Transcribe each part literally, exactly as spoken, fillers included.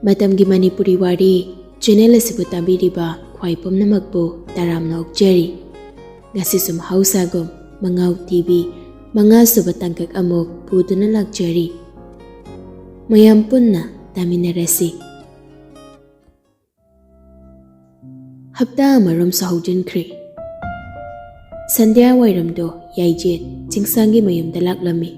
ꯃꯇꯝꯒꯤ ꯃꯅꯤꯄꯨꯔꯤ ꯋꯥꯔꯤ ꯆꯦꯅꯦꯜ ꯑꯁꯤꯕꯨ ꯇꯥꯕꯤꯔꯤꯕ ꯈ꯭ꯋꯥꯏ ꯄꯨꯝꯅꯃꯛꯄꯨ ꯇꯔꯥꯝꯅ ꯑꯣꯛꯆꯔꯤ꯫ ꯉꯁꯤꯁꯨ ꯃꯍꯧꯁꯥꯒꯨꯝ ꯃꯉꯥꯎ ꯇꯤꯚꯤ ꯃꯉꯥꯁꯨꯕ ꯇꯥꯡꯀꯛ ꯑꯃꯨꯛ ꯄꯨꯗꯨꯅ ꯂꯥꯛꯆꯔꯤ꯫ ꯃꯌꯥꯝ ꯄꯨꯟꯅ ꯇꯥꯃꯤꯟꯅꯔꯁꯤ꯫ ꯍꯞꯇꯥ ꯑꯃꯔꯣꯝꯁꯨ ꯍꯧꯖꯤꯟꯈ꯭ꯔꯦ꯫ ꯁꯟꯙ꯭ꯌꯥ ꯋꯥꯏꯔꯝꯗꯣ ꯌꯥꯏꯖꯦꯠ ꯆꯤꯡꯁꯥꯡꯒꯤ ꯃꯌꯨꯝꯗ ꯂꯥꯛꯂꯝꯃꯤ꯫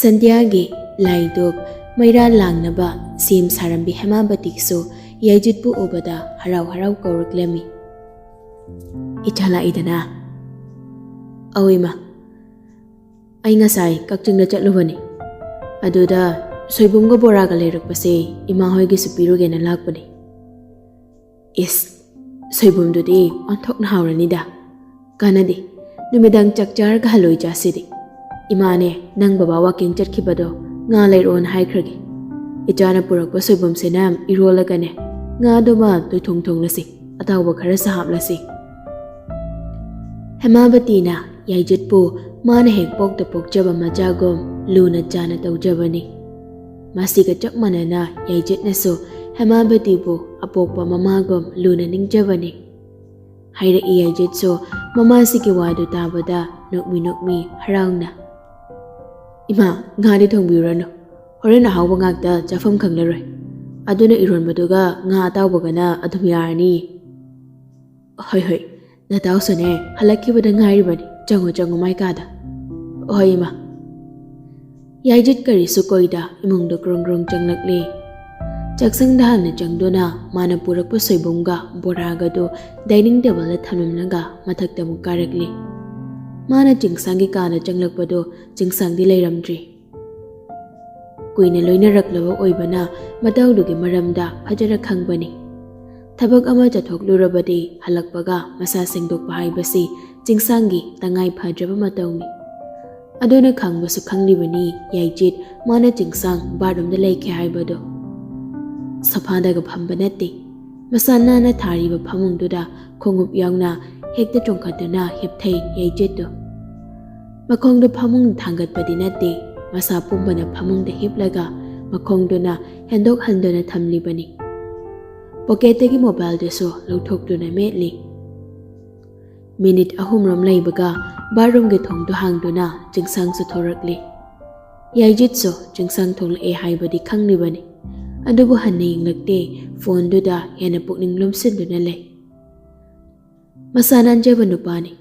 ꯁꯟꯙ꯭ꯌꯥꯒꯤ ꯂꯥꯏꯗꯨꯛ ꯃꯩꯔꯥ ꯂꯥꯡꯅꯕ ꯁꯦꯝ ꯁꯥꯔꯝꯕꯤ ꯍꯦꯃꯥꯕꯇꯤꯁꯨ ꯌꯥꯏꯖꯦꯠꯄꯨ ꯎꯕꯗ ꯍꯔꯥꯎ ꯍꯔꯥꯎ ꯀꯧꯔꯛꯂꯝꯃꯤ꯫ "ꯏꯆꯥ ꯂꯥꯛꯏꯗꯅ?" "ꯑꯧ ꯏꯃꯥ, ꯑꯩ ꯉꯁꯥꯏ ꯀꯛꯆꯤꯡꯗ ꯆꯠꯂꯨꯕꯅꯤ꯫ ꯑꯗꯨꯗ ꯁꯣꯏꯕꯨꯝꯒ ꯕꯣꯔꯥꯒ ꯂꯩꯔꯛꯄꯁꯦ ꯏꯃꯥ ꯍꯣꯏꯒꯤꯁꯨ ꯄꯤꯔꯨꯒꯦꯅ ꯂꯥꯛꯄꯅꯤ꯫" "ꯏꯁ, ꯁꯣꯏꯕꯨꯝꯗꯨꯗꯤ ꯑꯣꯟꯊꯣꯛꯅ ꯍꯥꯎꯔꯅꯤꯗ꯫ ꯀꯥꯟꯅꯗꯦ, ꯅꯨꯃꯤꯗꯥꯡ ꯆꯥꯛ ꯆꯥꯔꯒ ꯍꯜꯂꯣꯏ ꯆꯥꯁꯤꯗꯤ꯫ ꯏꯃꯥꯅꯦ, ꯅꯪ ꯕꯕꯥ ꯋꯥꯀꯤꯡ ꯆꯠꯈꯤꯕꯗꯣ ꯉꯥ ꯂꯩꯔꯛꯑꯣꯅ ꯍꯥꯏꯈ꯭ꯔꯒꯦ꯫ ꯏꯆꯥꯅ ꯄꯨꯔꯛꯄ ꯁꯣꯏꯕꯨꯝꯁꯤꯅ ꯏꯔꯣꯜꯂꯒꯅꯦ, ꯉꯥꯗꯨꯃ ꯇꯣꯏꯊꯣꯡ ꯊꯣꯡꯂꯁꯤ, ꯑꯇꯥꯎꯕ ꯈꯔꯁꯨ ꯍꯥꯞꯂꯁꯤ꯫" ꯍꯦꯃꯥꯕꯇꯤꯅ ꯌꯥꯏꯖꯦꯠꯄꯨ ꯃꯥꯅ ꯍꯦꯛ ꯄꯣꯛꯇ ꯄꯣꯛꯆꯕ ꯃꯆꯥꯒꯨꯝ ꯂꯨꯅ ꯆꯥꯅ ꯇꯧꯖꯕꯅꯤ꯫ ꯃꯁꯤꯒ ꯆꯞ ꯃꯥꯟꯅꯅ ꯌꯥꯏꯖꯦꯠꯅꯁꯨ ꯍꯦꯃꯥꯕꯇꯤꯕꯨ ꯑꯄꯣꯛꯄ ꯃꯃꯥꯒꯨꯝ ꯂꯨꯅ ꯅꯤꯡꯖꯕꯅꯤ꯫ ꯍꯥꯏꯔꯛꯏ ꯌꯥꯏꯖꯦꯠꯁꯨ ꯃꯃꯥꯁꯤꯒꯤ ꯋꯥꯗꯨ ꯇꯥꯕꯗ ꯅꯣꯛꯃꯤ ꯅꯣꯛꯃꯤ ꯍꯔꯥꯎꯅ, "ꯏꯃꯥ, ꯉꯥꯗꯤ ꯊꯣꯡꯕꯤꯔꯨꯔꯅꯨ꯫ ꯍꯣꯔꯦꯟ ꯑꯍꯥꯎꯕ ꯉꯥꯛꯇ ꯆꯥꯐꯝ ꯈꯪꯂꯔꯣꯏ꯫ ꯑꯗꯨꯅ ꯏꯔꯣꯟꯕꯗꯨꯒ ꯉꯥ ꯑꯇꯥꯎꯕꯒꯅ ꯑꯗꯨꯝ ꯌꯥꯔꯅꯤ꯫" "ꯍꯣꯏ, ꯍꯣꯏ, ꯅꯇꯥꯎꯁꯨꯅꯦ ꯍꯜꯂꯛꯈꯤꯕꯗ ꯉꯥꯏꯔꯤꯕꯅꯤ꯫ ꯆꯪꯉꯨ, ꯆꯪꯉꯨ, ꯃꯥꯏ ꯀꯥꯗ꯫" "ꯍꯣꯏ ꯏꯃꯥ꯫" ꯌꯥꯏꯖꯦꯠ ꯀꯔꯤꯁꯨ ꯀꯣꯏꯗ ꯏꯃꯨꯡꯗ ꯒ꯭ꯔꯣꯡ ꯒ꯭ꯔꯣꯡ ꯆꯪꯂꯛꯂꯦ꯫ ꯆꯥꯛꯁꯪꯗ ꯍꯥꯟꯅ ꯆꯪꯗꯨꯅ ꯃꯥꯅ ꯄꯨꯔꯛꯄ ꯁꯣꯏꯕꯨꯝꯒ ꯕꯣꯔꯥꯒꯗꯨ ꯗꯥꯏꯅꯤꯡ ꯇꯦꯕꯜꯗ ꯊꯝꯂꯝꯂꯒ ꯃꯊꯛꯇ ꯑꯃꯨꯛ ꯀꯥꯔꯛꯂꯦ꯫ ꯃꯥꯅ ꯆꯤꯡꯁꯥꯡꯒꯤ ꯀꯥꯗ ꯆꯪꯂꯛꯄꯗꯨ ꯆꯤꯡꯁꯥꯡꯗꯤ ꯂꯩꯔꯝꯗ꯭ꯔꯤ꯫ ꯀꯨꯏꯅ ꯂꯣꯏꯅꯔꯛꯂꯕ ꯑꯣꯏꯕꯅ ꯃꯇꯧꯗꯨꯒꯤ ꯃꯔꯝꯗ ꯐꯖꯅ ꯈꯪꯕꯅꯤ꯫ ꯊꯕꯛ ꯑꯃ ꯆꯠꯊꯣꯛꯂꯨꯔꯕꯗꯤ ꯍꯜꯂꯛꯄꯒ ꯃꯁꯥ ꯁꯦꯡꯗꯣꯛꯄ ꯍꯥꯏꯕꯁꯤ ꯆꯤꯡꯁꯥꯡꯒꯤ ꯇꯉꯥꯏ ꯐꯗ꯭ꯔꯕ ꯃꯇꯧꯅꯤ꯫ ꯑꯗꯨꯅ ꯈꯪꯕꯁꯨ ꯈꯪꯂꯤꯕꯅꯤ ꯌꯥꯏꯖꯦꯠ ꯃꯥꯅ ꯆꯤꯡꯁꯥꯡ ꯕꯥꯠꯔꯨꯝꯗ ꯂꯩꯈꯤ ꯍꯥꯏꯕꯗꯨ꯫ ꯁꯣꯐꯥꯗꯒ ꯐꯝꯕ ꯅꯠꯇꯦ꯫ ꯃꯁꯥ ꯅꯥꯟꯅ ꯊꯥꯔꯤꯕ ꯐꯃꯨꯡꯗꯨꯗ ꯈꯣꯡꯎꯞ ꯌꯥꯎꯅ ꯍꯦꯛꯇ ꯆꯣꯡꯈꯠꯇꯨꯅ ꯍꯤꯞꯊꯩ ꯌꯥꯏꯖꯦꯠꯇꯨ꯫ ꯃꯈꯣꯡꯗꯨ ꯐꯃꯨꯡꯗ ꯊꯥꯡꯒꯠꯄꯗꯤ ꯅꯠꯇꯦ, ꯃꯁꯥ ꯄꯨꯝꯕꯅ ꯐꯃꯨꯡꯗ ꯍꯤꯞꯂꯒ ꯃꯈꯣꯡꯗꯨꯅ ꯍꯦꯟꯗꯣꯛ ꯍꯟꯗꯨꯅ ꯊꯝꯂꯤꯕꯅꯤ꯫ ꯄꯣꯀꯦꯠꯇꯒꯤ ꯃꯣꯕꯥꯏꯜꯗꯨꯁꯨ ꯂꯧꯊꯣꯛꯇꯨꯅ ꯃꯦꯠꯂꯤ꯫ ꯃꯤꯅꯤꯠ ꯑꯍꯨꯝꯔꯣꯝ ꯂꯩꯕꯒ ꯕꯥꯠꯔꯨꯝꯒꯤ ꯊꯣꯡꯗꯨ ꯍꯥꯡꯗꯨꯅ ꯆꯤꯡꯁꯥꯡꯁꯨ ꯊꯣꯔꯛꯂꯤ꯫ ꯌꯥꯏꯖꯤꯠꯁꯨ ꯆꯤꯡꯁꯥꯡ ꯊꯣꯛꯂꯛꯑꯦ ꯍꯥꯏꯕꯗꯤ ꯈꯪꯂꯤꯕꯅꯤ, ꯑꯗꯨꯕꯨ ꯍꯟꯅ ꯌꯦꯡꯂꯛꯇꯦ꯫ ꯐꯣꯟꯗꯨꯗ ꯍꯦꯟꯅ ꯄꯨꯛꯅꯤꯡ ꯂꯨꯝꯁꯤꯟꯗꯨꯅ ꯂꯩ꯫ ꯃꯁꯥ ꯅꯥꯟꯖꯕ ꯅꯨꯄꯥꯅꯤ꯫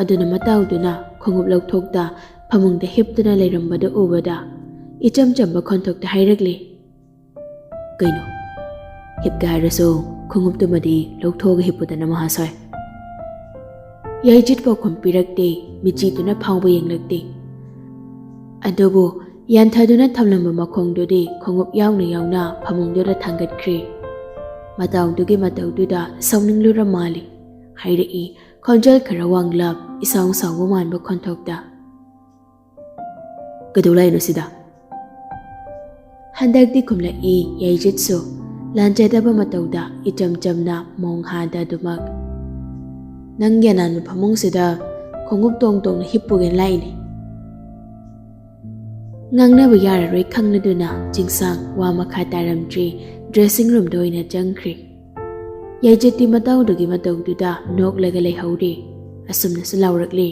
ꯑꯗꯨꯅ ꯃꯇꯥꯎꯗꯨꯅ ꯈꯣꯡꯎꯞ ꯂꯧꯊꯣꯛꯇ ꯐꯃꯨꯡꯗ ꯍꯤꯞꯇꯨꯅ ꯂꯩꯔꯝꯕꯗꯨ ꯎꯕꯗ ꯏꯆꯝ ꯆꯝꯕ ꯈꯣꯟꯊꯣꯛꯇ ꯍꯥꯏꯔꯛꯂꯤ, "ꯀꯩꯅꯣ, ꯍꯤꯞꯀꯦ ꯍꯥꯏꯔꯁꯨ ꯈꯣꯡꯎꯞꯇꯨꯃꯗꯤ ꯂꯧꯊꯣꯛꯑꯒ ꯍꯤꯞꯄꯨꯗꯅ, ꯃꯍꯥꯁꯣꯏ?" ꯌꯥꯏꯖꯤꯠ ꯄꯥꯎꯈꯨꯝ ꯄꯤꯔꯛꯇꯦ꯫ ꯃꯤꯆꯤꯗꯨꯅ ꯐꯥꯎꯕ ꯌꯦꯡꯂꯛꯇꯦ꯫ ꯑꯗꯨꯕꯨ ꯌꯥꯟꯊꯗꯨꯅ ꯊꯝꯂꯝꯕ ꯃꯈꯣꯡꯗꯨꯗꯤ ꯈꯣꯡꯎꯞ ꯌꯥꯎꯅ ꯌꯥꯎꯅ ꯐꯃꯨꯡꯗꯨꯗ ꯊꯥꯡꯒꯠꯈ꯭ꯔꯦ꯫ ꯃꯇꯥꯎꯗꯨꯒꯤ ꯃꯇꯧꯗꯨꯗ ꯁꯥꯎꯅꯤꯡꯂꯨꯔ ꯃꯥꯜꯂꯤ꯫ ꯍꯥꯏꯔꯛꯏ, ꯈꯣꯟꯖꯦꯜ ꯈꯔ ꯋꯥꯡꯂꯞ, ꯏꯁꯥꯎ ꯁꯥꯎꯕ ꯃꯥꯟꯕ ꯈꯣꯟꯊꯣꯛꯇ, "ꯀꯩꯗꯧ ꯂꯥꯛꯏꯅꯣ ꯁꯤꯗ?" ꯍꯟꯗꯛꯇꯤ ꯈꯨꯝꯂꯛꯏ ꯌꯥꯏꯖꯤꯠꯁꯨ, ꯂꯥꯟꯖꯗꯕ ꯃꯇꯧꯗ ꯏꯆꯝ ꯆꯝꯅ ꯃꯣꯡ ꯍꯥꯗ ꯑꯗꯨꯃꯛ, "ꯅꯪꯒꯤ ꯑꯅꯥꯟꯕ ꯐꯃꯨꯡꯁꯤꯗ ꯈꯣꯡꯎꯞ ꯇꯣꯡ ꯇꯣꯡꯅ ꯍꯤꯞꯄꯨꯒꯦꯅ ꯂꯥꯛꯏꯅꯦ꯫" ꯉꯥꯡꯅꯕ ꯌꯥꯔꯔꯣꯏ ꯈꯪꯂꯗꯨꯅ ꯆꯤꯡꯁꯥꯡ ꯋꯥ ꯃꯈꯥ ꯇꯥꯔꯝꯗ꯭ꯔꯤ, ꯗ꯭ꯔꯦꯁꯤꯡ ꯔꯨꯝꯗ ꯑꯣꯏꯅ ꯆꯪꯈ꯭ꯔꯦ꯫ ꯌꯥꯏꯖꯤꯠꯇꯤ ꯃꯇꯥꯎꯗꯨꯒꯤ ꯃꯇꯧꯗꯨꯗ ꯅꯣꯛꯂꯒ ꯂꯩꯍꯧꯔꯦ꯫ ꯑꯁꯨꯝꯅꯁꯨ ꯂꯥꯎꯔꯛꯂꯦ,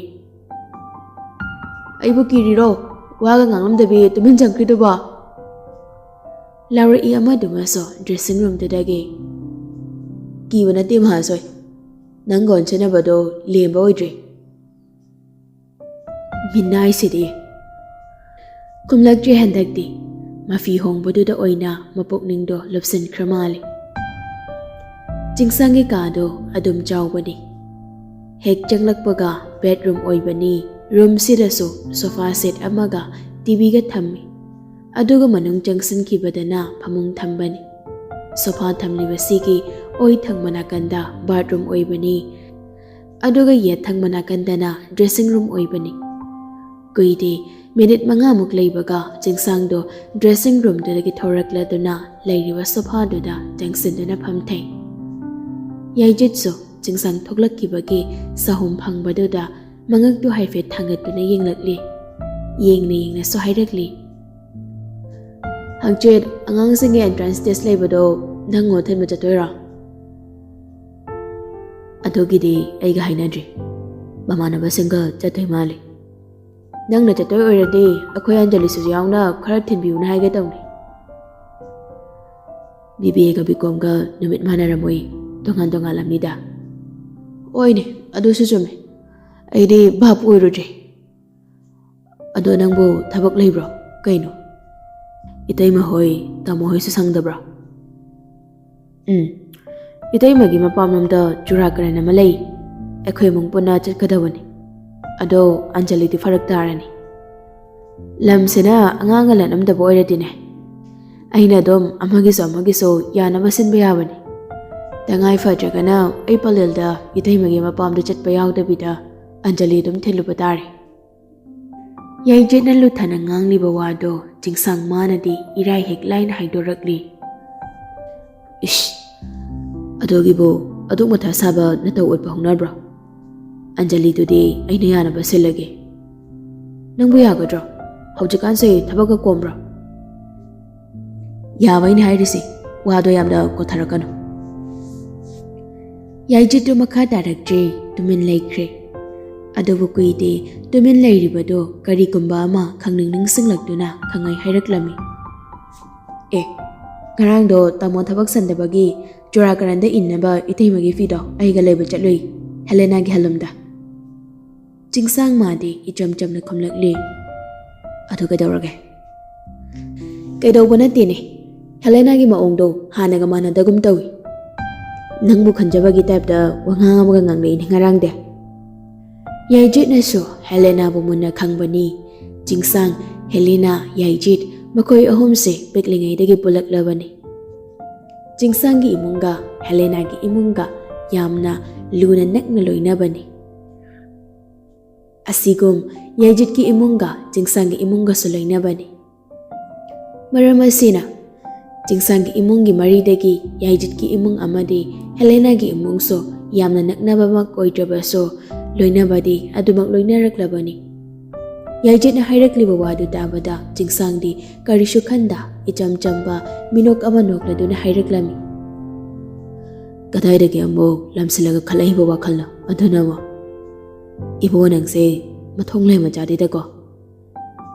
"ꯑꯩꯕꯨ ꯀꯤꯔꯤꯔꯣ? ꯋꯥꯒ ꯉꯥꯡꯂꯝꯗꯕꯤ ꯇꯨꯃꯤꯟ ꯆꯪꯈ꯭ꯔꯤꯗꯨꯕꯣ?" ꯂꯥꯎꯔꯛꯏ ꯑꯃꯗꯨꯃꯁꯨ ꯗ꯭ꯔꯦꯁꯤꯡ ꯔꯨꯝꯗꯨꯗꯒꯤ꯫ "ꯀꯤꯕ ꯅꯠꯇꯦ ꯃꯍꯥꯁꯣꯏ, ꯅꯪꯒ ꯑꯣꯟꯁꯤꯟꯅꯕꯗꯣ ꯂꯦꯝꯕ ꯑꯣꯏꯗ꯭ꯔꯤ꯫ ꯃꯤꯅꯥꯏꯁꯤꯗꯤ꯫" ꯈꯨꯝꯂꯛꯇ꯭ꯔꯦ ꯍꯟꯗꯛꯇꯤ꯫ ꯃꯐꯤ ꯍꯣꯡꯕꯗꯨꯗ ꯑꯣꯏꯅ ꯃꯄꯨꯛꯅꯤꯡꯗꯣ ꯂꯨꯞꯁꯤꯟꯈ꯭ꯔ ꯃꯥꯜꯂꯤ꯫ ꯆꯤꯡꯁꯥꯡꯒꯤ ꯀꯥꯗꯣ ꯑꯗꯨꯝ ꯆꯥꯎꯕꯅꯤ꯫ ꯍꯦꯛ ꯆꯪꯂꯛꯄꯒ ꯕꯦꯗꯔꯨꯝ ꯑꯣꯏꯕꯅꯤ꯫ ꯔꯨꯝꯁꯤꯗꯁꯨ ꯁꯣꯐꯥ ꯁꯦꯠ ꯑꯃꯒ ꯇꯤꯚꯤꯒ ꯊꯝꯃꯤ꯫ ꯑꯗꯨꯒ ꯃꯅꯨꯡ ꯆꯪꯁꯤꯟꯈꯤꯕꯗꯅ ꯐꯃꯨꯡ ꯊꯝꯕꯅꯤ꯫ ꯁꯣꯐꯥ ꯊꯝꯂꯤꯕꯁꯤꯒꯤ ꯑꯣꯏ ꯊꯪꯕ ꯅꯥꯀꯟꯗ ꯕꯥꯠꯔꯨꯝ ꯑꯣꯏꯕꯅꯤ꯫ ꯑꯗꯨꯒ ꯌꯦꯠ ꯊꯪꯕ ꯅꯥꯀꯟꯗꯅ ꯗ꯭ꯔꯦꯁꯤꯡ ꯔꯨꯝ ꯑꯣꯏꯕꯅꯤ꯫ ꯀꯨꯏꯗꯦ, ꯃꯤꯅꯤꯠ ꯃꯉꯥꯃꯨꯛ ꯂꯩꯕꯒ ꯆꯤꯡꯁꯥꯡꯗꯣ ꯗ꯭ꯔꯦꯁꯤꯡ ꯔꯨꯝꯗꯨꯗꯒꯤ ꯊꯣꯔꯛꯂꯗꯨꯅ ꯂꯩꯔꯤꯕ ꯁꯣꯐꯥꯗꯨꯗ ꯆꯪꯁꯤꯟꯗꯨꯅ ꯐꯝꯊꯩ꯫ ꯌꯥꯏꯖꯤꯠꯁꯨ ꯆꯤꯡꯁꯥꯡ ꯊꯣꯛꯂꯛꯈꯤꯕꯒꯤ ꯆꯍꯨꯝ ꯐꯪꯕꯗꯨꯗ ꯃꯉꯛꯇꯨ ꯍꯥꯏꯐꯦꯠ ꯊꯥꯡꯒꯠꯇꯨꯅ ꯌꯦꯡꯂꯛꯂꯤ꯫ ꯌꯦꯡꯅ ꯌꯦꯡꯅꯁꯨ ꯍꯥꯏꯔꯛꯂꯤ, ꯍꯪꯆꯤꯠ ꯑꯉꯥꯡꯁꯤꯡꯒꯤ entrance test ꯂꯩꯕꯗꯣ ꯅꯪ ꯊꯤꯟꯕ ꯆꯠꯇꯣꯏꯔꯣ? ꯑꯗꯨꯒꯤꯗꯤ ꯑꯩꯒ ꯍꯥꯏꯅꯗ꯭ꯔꯤ꯫ ꯃꯃꯥꯟꯅꯕꯁꯤꯡꯒ ꯆꯠꯇꯣꯏ ꯃꯥꯜꯂꯤ꯫ ꯅꯪꯅ ꯆꯠꯇꯣꯏ ꯑꯣꯏꯔꯗꯤ ꯑꯩꯈꯣꯏ ꯑꯟꯖꯂꯤꯁꯨ ꯌꯥꯎꯅ ꯈꯔ ꯊꯤꯟꯕꯤꯌꯨꯅ ꯍꯥꯏꯒꯦ ꯇꯧꯅꯤ꯫ ꯕꯤ ꯕꯤ ꯑꯦꯒ ꯕꯤ ꯀꯣꯝꯒ ꯅꯨꯃꯤꯠ ꯃꯥꯟꯅꯔꯝꯃꯣꯏ, ꯇꯣꯉꯥꯟ ꯇꯣꯉꯥꯟꯂꯝꯅꯤꯗ꯫ ꯍꯣꯏꯅꯦ, ꯑꯗꯨꯁꯨ ꯆꯨꯝꯃꯦ꯫ ꯑꯩꯗꯤ ꯚꯥꯞ ꯑꯣꯏꯔꯨꯗ꯭ꯔꯦ꯫ ꯑꯗꯣ ꯅꯪꯕꯨ ꯊꯕꯛ ꯂꯩꯕ꯭ꯔꯣ? ꯀꯩꯅꯣ? ꯏꯇꯩꯃ ꯍꯣꯏ, ꯇꯥꯃꯣ ꯍꯣꯏꯁꯨ ꯁꯪꯗꯕ꯭ꯔꯣ? ꯎꯝ꯫ ꯏꯇꯩꯃꯒꯤ ꯃꯄꯥꯝꯂꯣꯝꯗ ꯆꯨꯔꯥꯀꯔꯟ ꯑꯃ ꯂꯩ꯫ ꯑꯩꯈꯣꯏ ꯏꯃꯨꯡ ꯄꯨꯟꯅ ꯆꯠꯀꯗꯕꯅꯤ꯫ ꯑꯗꯣ ꯑꯟꯖꯂꯤꯗꯤ ꯐꯔꯛ ꯇꯥꯔꯅꯤ꯫ ꯂꯝꯁꯤꯅ ꯑꯉꯥꯡꯒ ꯂꯠꯂꯝꯗꯕ ꯑꯣꯏꯔꯗꯤꯅꯦ, ꯑꯩꯅ ꯑꯗꯨꯝ ꯑꯃꯒꯤꯁꯨ ꯑꯃꯒꯤꯁꯨ ꯌꯥꯅꯕ ꯁꯤꯟꯕ ꯌꯥꯕꯅꯤ꯫ ꯇꯉꯥꯏ ꯐꯗ꯭ꯔꯒꯅ ꯑꯩ ꯄꯂꯦꯜꯗ ꯏꯇꯩꯃꯒꯤ ꯃꯄꯥꯝꯗ ꯆꯠꯄ ꯌꯥꯎꯗꯕꯤꯗ ꯑꯟꯖꯂꯤ ꯑꯗꯨꯝ ꯊꯤꯜꯂꯨꯕ ꯇꯥꯔꯦ꯫ ꯌꯥꯏꯖꯦꯠꯅ ꯂꯨꯊꯅ ꯉꯥꯡꯂꯤꯕ ꯋꯥꯗꯣ ꯆꯤꯡꯁꯥꯡ ꯃꯥꯅꯗꯤ ꯏꯔꯥꯏ ꯍꯦꯛ ꯂꯥꯏꯅ ꯍꯥꯏꯗꯣꯔꯛꯂꯤ꯫ ꯏꯁ, ꯑꯗꯨꯒꯤꯕꯨ ꯑꯗꯨꯛ ꯃꯊꯥ ꯁꯥꯕ ꯅꯇꯧ ꯎꯠꯄ ꯍꯧꯅꯕ꯭ꯔꯣ? ꯑꯟꯖꯂꯤꯗꯨꯗꯤ ꯑꯩꯅ ꯌꯥꯅꯕ ꯁꯤꯜꯂꯒꯦ꯫ ꯅꯪꯕꯨ ꯌꯥꯒꯗ꯭ꯔꯣ? ꯍꯧꯖꯤꯛꯀꯥꯟꯁꯦ ꯊꯕꯛꯀ ꯀꯣꯝꯕ꯭ꯔꯣ? ꯌꯥꯕ ꯑꯩꯅ ꯍꯥꯏꯔꯤꯁꯦ, ꯋꯥꯗꯣ ꯌꯥꯝꯅ ꯀꯣꯊꯔꯛꯀꯅꯨ꯫ ꯌꯥꯏꯖꯤꯠꯇꯨ ꯃꯈꯥ ꯇꯥꯔꯛꯇ꯭ꯔꯦ, ꯇꯨꯃꯤꯟ ꯂꯩꯈ꯭ꯔꯦ꯫ ꯑꯗꯨꯕꯨ ꯀꯨꯏꯗꯦ, ꯇꯨꯃꯤꯟ ꯂꯩꯔꯤꯕꯗꯨ ꯀꯔꯤꯒꯨꯝꯕ ꯑꯃ ꯈꯪꯅꯤꯡ ꯅꯤꯡꯁꯤꯡꯂꯛꯇꯨꯅ ꯈꯪꯉꯩ ꯍꯥꯏꯔꯛꯂꯝꯃꯤ꯫ ꯑꯦ, ꯉꯔꯥꯡꯗꯣ ꯇꯥꯃꯣ ꯊꯕꯛ ꯁꯟꯗꯕꯒꯤ ꯆꯨꯔꯥꯀꯔꯟꯗ ꯏꯟꯅꯕ ꯏꯇꯩꯃꯒꯤ ꯐꯤꯗꯣ ꯑꯩꯒ ꯂꯩꯕ ꯆꯠꯂꯨꯏ, ꯍꯦꯂꯦꯅꯥꯒꯤ ꯍꯜꯂꯨꯝꯗ꯫ ꯆꯤꯡꯁꯥꯡ ꯃꯥꯗꯤ ꯏꯆꯝ ꯆꯝꯅ ꯈꯨꯝꯂꯛꯂꯤ꯫ ꯑꯗꯨ ꯀꯩꯗꯧꯔꯒꯦ? ꯀꯩꯗꯧꯕ ꯅꯠꯇꯦꯅꯦ, ꯍꯦꯂꯦꯅꯥꯒꯤ ꯃꯑꯣꯡꯗꯣ ꯍꯥꯟꯅꯒ ꯃꯥꯟꯅꯗꯒꯨꯝ ꯇꯧꯏ꯫ ꯅꯪꯕꯨ ꯈꯟꯖꯕꯒꯤ ꯇꯥꯏꯞꯇ ꯋꯥꯉꯥꯡ ꯑꯃꯒ ꯉꯥꯡꯂꯛꯏꯅꯦ ꯉꯔꯥꯡꯗꯤ꯫ ꯌꯥꯏꯖꯤꯠꯅꯁꯨ ꯍꯦꯂꯦꯅꯥꯕꯨ ꯃꯨꯟꯅ ꯈꯪꯕꯅꯤ꯫ ꯆꯤꯡꯁꯥꯡ, ꯍꯦꯂꯦꯅꯥ, ꯌꯥꯏꯖꯤꯠ ꯃꯈꯣꯏ ꯑꯍꯨꯝꯁꯦ ꯄꯤꯛꯂꯤꯉꯩꯗꯒꯤ ꯄꯨꯜꯂꯛꯂꯕꯅꯤ꯫ ꯆꯤꯡꯁꯥꯡꯒꯤ ꯏꯃꯨꯡꯒ ꯍꯦꯂꯦꯅꯥꯒꯤ ꯏꯃꯨꯡꯒ ꯌꯥꯝꯅ ꯂꯨꯅ ꯅꯛꯅ ꯂꯣꯏꯅꯕꯅꯤ꯫ ꯑꯁꯤꯒꯨꯝ ꯌꯥꯏꯖꯤꯠꯀꯤ ꯏꯃꯨꯡꯒ ꯆꯤꯡꯁꯥꯡꯒꯤ ꯏꯃꯨꯡꯒꯁꯨ ꯂꯣꯏꯅꯕꯅꯤ꯫ ꯃꯔꯝ ꯑꯁꯤꯅ ꯆꯤꯡꯁꯥꯡꯒꯤ ꯏꯃꯨꯡꯒꯤ ꯃꯔꯤꯗꯒꯤ ꯌꯥꯏꯖꯤꯠꯀꯤ ꯏꯃꯨꯡ ꯑꯃꯗꯤ ꯍꯦꯂꯦꯅꯥꯒꯤ ꯏꯃꯨꯡꯁꯨ ꯌꯥꯝꯅ ꯅꯛꯅꯕꯃꯛ ꯑꯣꯏꯗ꯭ꯔꯕꯁꯨ ꯂꯣꯏꯅꯕꯗꯤ ꯑꯗꯨꯃꯛ ꯂꯣꯏꯅꯔꯛꯂꯕꯅꯤ꯫ ꯌꯥꯏꯖꯤꯠꯅ ꯍꯥꯏꯔꯛꯂꯤꯕ ꯋꯥꯗꯨ ꯇꯥꯕꯗ ꯆꯤꯡꯁꯥꯡꯗꯤ ꯀꯔꯤꯁꯨ ꯈꯟꯗ ꯏꯆꯝ ꯆꯝꯕ ꯃꯤꯅꯣꯛ ꯑꯃ ꯅꯣꯛꯂꯗꯨꯅ ꯍꯥꯏꯔꯛꯂꯝꯃꯤ꯫ "ꯀꯗꯥꯏꯗꯒꯤ ꯑꯃꯨꯛ ꯂꯝꯁꯤꯜꯂꯒ ꯈꯜꯂꯛꯏꯕ ꯋꯥꯈꯜꯅꯣ? ꯑꯗꯨꯅ ꯑꯃꯨꯛ, ꯏꯕꯣ, ꯅꯪꯁꯦ ꯃꯊꯣꯡ ꯂꯩ ꯃꯆꯥꯗꯤꯗꯀꯣ꯫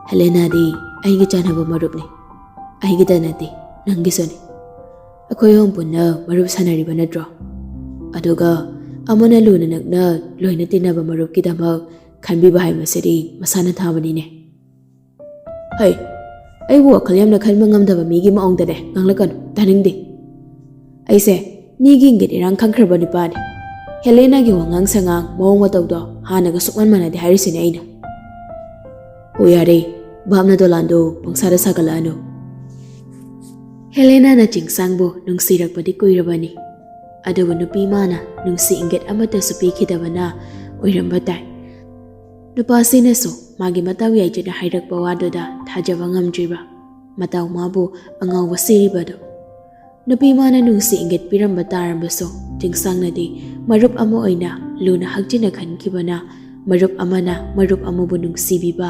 ꯍꯦꯂꯦꯅꯥꯗꯤ ꯑꯩꯒꯤ ꯆꯥꯟꯅꯕ ꯃꯔꯨꯞꯅꯤ, ꯑꯩꯒꯤꯗ ꯅꯠꯇꯦ, ꯅꯪꯒꯤꯁꯨꯅꯤ꯫ ꯑꯩꯈꯣꯏ ꯑꯍꯨꯝ ꯄꯨꯟꯅ ꯃꯔꯨꯞ ꯁꯥꯟꯅꯔꯤꯕ ꯅꯠꯇ꯭ꯔꯣ? ꯑꯗꯨꯒ ꯑꯃꯅ ꯂꯨꯅ ꯅꯛꯅ ꯂꯣꯏꯅ ꯇꯤꯟꯅꯕ ꯃꯔꯨꯞꯀꯤꯗꯃꯛ ꯈꯟꯕꯤꯕ ꯍꯥꯏꯕꯁꯤꯗꯤ ꯃꯁꯥꯅ ꯊꯥꯕꯅꯤꯅꯦ꯫" "ꯍꯩ, ꯑꯩꯕꯨ ꯋꯥꯈꯜ ꯌꯥꯝꯅ ꯈꯟꯕ ꯉꯝꯗꯕ ꯃꯤꯒꯤ ꯃꯑꯣꯡꯗꯅꯦ ꯉꯥꯡꯂꯛꯀꯅꯨ, ꯇꯥꯅꯤꯡꯗꯦ꯫ ꯑꯩꯁꯦ ꯃꯤꯒꯤ ꯏꯪꯒꯤꯠ ꯏꯔꯥꯡ ꯈꯪꯈ꯭ꯔꯕ ꯅꯨꯄꯥꯅꯤ꯫ ꯍꯦꯂꯦꯅꯥꯒꯤ ꯋꯥꯉꯥꯡ ꯁꯉꯥꯡ, ꯃꯑꯣꯡ ꯃꯇꯧꯗꯣ ꯍꯥꯟꯅꯒ ꯁꯨꯛꯃꯥꯟ ꯃꯥꯟꯅꯗꯦ ꯍꯥꯏꯔꯤꯁꯤꯅꯦ ꯑꯩꯅ꯫" "ꯑꯣ, ꯌꯥꯔꯦ, ꯚꯥꯞꯅ ꯗꯣꯂꯥꯟꯗꯣ ꯄꯪꯁꯥꯗ ꯁꯥꯒꯠꯂꯛꯑꯅꯨ꯫" ꯍꯦꯂꯦꯅꯥꯅ ꯆꯤꯡꯁꯥꯡꯕꯨ ꯅꯨꯡꯁꯤꯔꯛꯄꯗꯤ ꯀꯨꯏꯔꯕꯅꯤ, ꯑꯗꯨꯕꯨ ꯅꯨꯄꯤ ꯃꯥꯅ ꯅꯨꯡꯁꯤ ꯏꯪꯒꯤꯠ ꯑꯃꯠꯇꯁꯨ ꯄꯤꯈꯤꯗꯕꯅ ꯑꯣꯏꯔꯝꯕ ꯇꯥꯏ꯫ ꯅꯨꯄꯥꯁꯤꯅꯁꯨ ꯃꯥꯒꯤ ꯃꯇꯥꯎ ꯌꯥꯏꯖꯤꯠꯅ ꯍꯥꯏꯔꯛꯄ ꯋꯥꯗꯨꯗ ꯊꯥꯖꯕ ꯉꯝꯗ꯭ꯔꯤꯕ꯫ ꯃꯇꯥꯎ ꯃꯥꯕꯨ ꯑꯉꯥꯎꯕ ꯁꯤꯔꯤꯕꯗꯨ꯫ ꯅꯨꯄꯤ ꯃꯥꯅ ꯅꯨꯡꯁꯤ ꯏꯪꯒꯤꯠ ꯄꯤꯔꯝꯕ ꯇꯥꯔꯕꯁꯨ, ꯆꯤꯡꯁꯥꯡꯅꯗꯤ ꯃꯔꯨꯞ ꯑꯃ ꯑꯣꯏꯅ ꯂꯨꯅ ꯍꯛꯆꯤꯟꯅ ꯈꯟꯈꯤꯕꯅ ꯃꯔꯨꯞ ꯑꯃꯅ ꯃꯔꯨꯞ ꯑꯃꯕꯨ ꯅꯨꯡꯁꯤꯕꯤꯕ,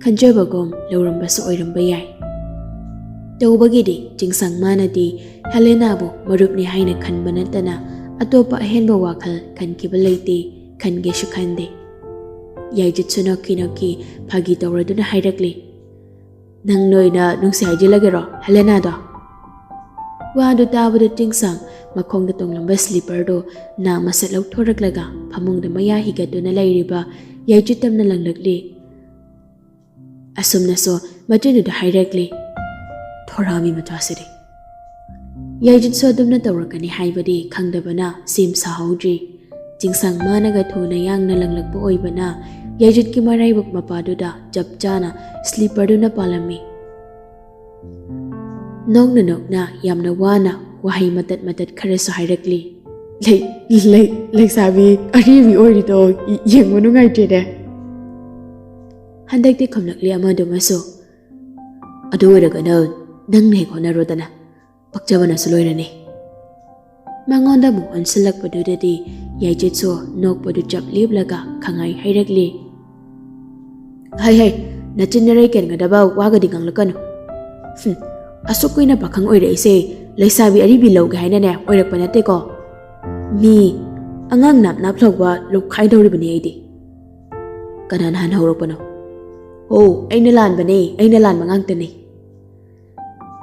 ꯈꯟꯖꯕꯒꯨꯝ ꯂꯧꯔꯝꯕꯁꯨ ꯑꯣꯏꯔꯝꯕ ꯌꯥꯏ꯫ ꯇꯧꯕꯒꯤꯗꯤ ꯆꯤꯡꯁꯥꯡ ꯃꯥꯅꯗꯤ ꯍꯦꯂꯦꯅꯥꯕꯨ ꯃꯔꯨꯞꯅꯤ ꯍꯥꯏꯅ ꯈꯟꯕ ꯅꯠꯇꯅ ꯑꯇꯣꯞꯄ ꯑꯍꯦꯟꯕ ꯋꯥꯈꯜ ꯈꯟꯈꯤꯕ ꯂꯩꯇꯦ, ꯈꯟꯒꯦꯁꯨ ꯈꯟꯗꯦ꯫ ꯌꯥꯏꯖꯤꯠꯁꯨ ꯅꯣꯛꯈꯤ ꯅꯣꯛꯈꯤ ꯐꯥꯒꯤ ꯇꯧꯔꯗꯨꯅ ꯍꯥꯏꯔꯛꯂꯤ, "ꯅꯪ ꯅꯣꯏꯅ ꯅꯨꯡꯁꯤ ꯍꯥꯏꯖꯤꯜꯂꯒꯦꯔꯣ ꯍꯦꯂꯦꯅꯥꯗꯣ?" ꯋꯥꯗꯨ ꯇꯥꯕꯗ ꯆꯤꯡꯁꯥꯡ ꯃꯈꯣꯡꯗ ꯇꯣꯡꯂꯝꯕ ꯁ꯭ꯂꯤꯄꯔꯗꯨ ꯅꯥ ꯃꯁꯠ ꯂꯧꯊꯣꯔꯛꯂꯒ ꯐꯃꯨꯡꯗ ꯃꯌꯥ ꯍꯤꯒꯠꯇꯨꯅ ꯂꯩꯔꯤꯕ ꯌꯥꯏꯖꯤꯠ ꯇꯝꯅ ꯂꯪꯂꯛꯂꯤ꯫ ꯑꯁꯨꯝꯅꯁꯨ ꯃꯆꯤꯟꯗꯨꯗ ꯍꯥꯏꯔꯛꯂꯤ, "ꯊꯣꯔꯥꯃꯤ ꯃꯆꯥꯁꯤꯗꯤ꯫" ꯌꯥꯏꯖꯤꯠꯁꯨ ꯑꯗꯨꯝꯅ ꯇꯧꯔꯛꯀꯅꯤ ꯍꯥꯏꯕꯗꯤ ꯈꯪꯗꯕꯅ ꯁꯦꯝ ꯁꯥꯍꯧꯗ꯭ꯔꯤ꯫ ꯆꯤꯡꯁꯥꯡ ꯃꯥꯅꯒ ꯊꯨꯅ ꯌꯥꯡꯅ ꯂꯪꯂꯛꯄ ꯑꯣꯏꯕꯅ ꯌꯥꯏꯖꯤꯠꯀꯤ ꯃꯔꯥꯏꯕꯛ ꯃꯄꯥꯗꯨꯗ ꯆꯞ ꯆꯥꯅ ꯁ꯭ꯂꯤꯄꯔꯗꯨꯅ ꯄꯥꯜꯂꯝꯃꯤ꯫ ꯅꯣꯛꯅ ꯅꯣꯛꯅ ꯌꯥꯝꯅ ꯋꯥꯅ ꯋꯥꯍꯩ ꯃꯇꯠ ꯃꯇꯠ ꯈꯔꯁꯨ ꯍꯥꯏꯔꯛꯂꯤ꯫ "ꯂꯩ-, ꯂꯩ-, ꯂꯩꯁꯥꯕꯤ ꯑꯔꯤꯕꯤ ꯑꯣꯏꯔꯤꯗꯣ ꯌꯦꯡꯕ ꯅꯨꯡꯉꯥꯏꯇꯦꯅꯦ꯫" ꯍꯟꯗꯛꯇꯤ ꯈꯨꯝꯂꯛꯂꯤ ꯑꯃꯗꯨꯃꯁꯨ, "ꯑꯗꯨ ꯑꯣꯏꯔꯒꯅ ꯅꯪꯅ ꯍꯦꯛ ꯍꯣꯠꯅꯔꯣꯗꯅ, ꯄꯛꯆꯕꯅꯁꯨ ꯂꯣꯏꯔꯅꯤ꯫" ꯃꯉꯣꯟꯗ ꯑꯃꯨꯛ ꯑꯣꯟꯁꯤꯜꯂꯛꯄꯗꯨꯗꯗꯤ ꯌꯥꯏꯖꯤꯠꯁꯨ ꯅꯣꯛꯄꯗꯨ ꯆꯞ ꯂꯦꯞꯂꯒ ꯈꯪꯍꯥꯏ ꯍꯥꯏꯔꯛꯂꯤ, "ꯍꯩ ꯍꯩ, ꯅꯆꯤꯟ ꯅꯔꯩ ꯀꯦꯟꯒꯗꯕ ꯋꯥꯒꯗꯤ ꯉꯥꯡꯂꯛꯀꯅꯨ꯫ ꯍꯨꯝ, ꯑꯁꯨꯛ ꯀꯨꯏꯅ ꯄꯥꯈꯪ ꯑꯣꯏꯔꯛꯏꯁꯦ ꯂꯩꯁꯥꯕꯤ ꯑꯔꯤꯕꯤ ꯂꯧꯒꯦ ꯍꯥꯏꯅꯅꯦ ꯑꯣꯏꯔꯛꯄ ꯅꯠꯇꯦꯀꯣ꯫ ꯃꯤ ꯑꯉꯥꯡ ꯅꯥꯞ ꯅꯥꯞ ꯂꯧꯕ ꯂꯧꯈꯥꯏꯗꯧꯔꯤꯕꯅꯤ ꯑꯩꯗꯤ꯫ ꯀꯅꯥꯅ ꯍꯥꯟꯅ ꯍꯧꯔꯛꯄꯅꯣ? ꯑꯣ, ꯑꯩꯅ ꯂꯥꯟꯕꯅꯦ, ꯑꯩꯅ ꯂꯥꯟꯕ ꯉꯥꯛꯇꯅꯦ꯫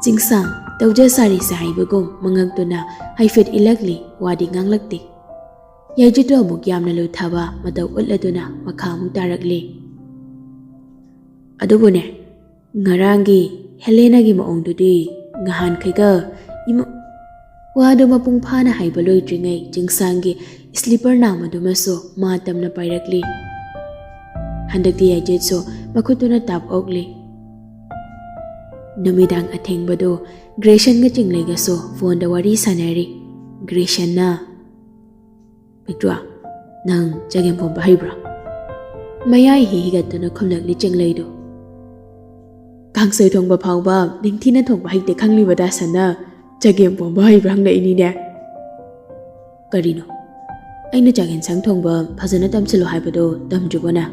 ꯆꯤꯡꯁꯥꯡ ꯇꯧꯖ ꯁꯥꯔꯤꯁꯦ ꯍꯥꯏꯕꯒꯨꯝ ꯃꯉꯛꯇꯨꯅ ꯍꯥꯏꯐꯦꯠ ꯏꯜꯂꯛꯂꯤ, ꯋꯥꯗꯤ ꯉꯥꯡꯂꯛꯇꯦ꯫ ꯌꯥꯏꯖꯤꯠꯇꯨ ꯑꯃꯨꯛ ꯌꯥꯝꯅ ꯂꯨꯊꯕ ꯃꯇꯧ ꯎꯠꯂꯗꯨꯅ ꯃꯈꯥ ꯑꯃꯨꯛ ꯇꯥꯔꯛꯂꯤ꯫ ꯑꯗꯨꯕꯨꯅꯦ, ꯉꯔꯥꯡꯒꯤ ꯍꯦꯂꯦꯅꯥꯒꯤ ꯃꯑꯣꯡꯗꯨꯗꯤ ꯉꯍꯥꯟꯈꯩꯒ ꯏꯃ-, ꯋꯥꯗꯨ ꯃꯄꯨꯡ ꯐꯥꯅ ꯍꯥꯏꯕ ꯂꯣꯏꯗ꯭ꯔꯤꯉꯩ ꯆꯤꯡꯁꯥꯡꯒꯤ ꯁ꯭ꯂꯤꯄꯔ ꯅꯥꯝꯃꯗꯨꯃꯁꯨ ꯃꯥ ꯇꯝꯅ ꯄꯥꯏꯔꯛꯂꯤ꯫ ꯍꯟꯗꯛꯇꯤ ꯌꯥꯏꯖꯤꯠꯁꯨ ꯃꯈꯨꯠꯇꯨꯅ ꯇꯥꯞ ꯑꯣꯛꯂꯤ꯫ ꯅꯨꯃꯤꯗꯥꯡ ꯑꯊꯦꯡꯕꯗꯨ ꯒ꯭ꯔꯦꯁꯟꯒ ꯆꯤꯡꯂꯩꯒꯁꯨ ꯐꯣꯟꯗ ꯋꯥꯔꯤ ꯁꯥꯟꯅꯔꯤ꯫ ꯒ꯭ꯔꯦꯁꯟꯅ, "ꯄꯤꯛꯇ꯭ꯔꯨ, ꯅꯪ ꯆꯒꯦꯝ ꯄꯣꯝꯕ ꯍꯩꯕ꯭ꯔꯥ?" ꯃꯌꯥꯏ ꯍꯤ ꯍꯤꯒꯠꯇꯨꯅ ꯈꯨꯝꯂꯛꯂꯤ ꯆꯤꯡꯂꯩꯗꯨ꯫ "ꯀꯥꯡꯁꯣꯏ ꯊꯣꯡꯕ ꯐꯥꯎꯕ ꯅꯤꯡꯊꯤꯅ ꯊꯣꯡꯕ ꯍꯩꯇꯦ ꯈꯪꯂꯤꯕ ꯗꯥꯁꯟꯅ ꯆꯒꯦꯝ ꯄꯣꯝꯕ ꯍꯩꯕ꯭ꯔꯥ ꯍꯪꯂꯛꯏꯅꯤꯅꯦ꯫ ꯀꯔꯤꯅꯣ? ꯑꯩꯅ ꯆꯥꯛ ꯌꯦꯟꯁꯥꯡ ꯊꯣꯡꯕ ꯐꯖꯅ ꯇꯝꯁꯤꯜꯂꯣ ꯍꯥꯏꯕꯗꯣ ꯇꯝꯗ꯭ꯔꯤꯕꯣ ꯅꯪ?"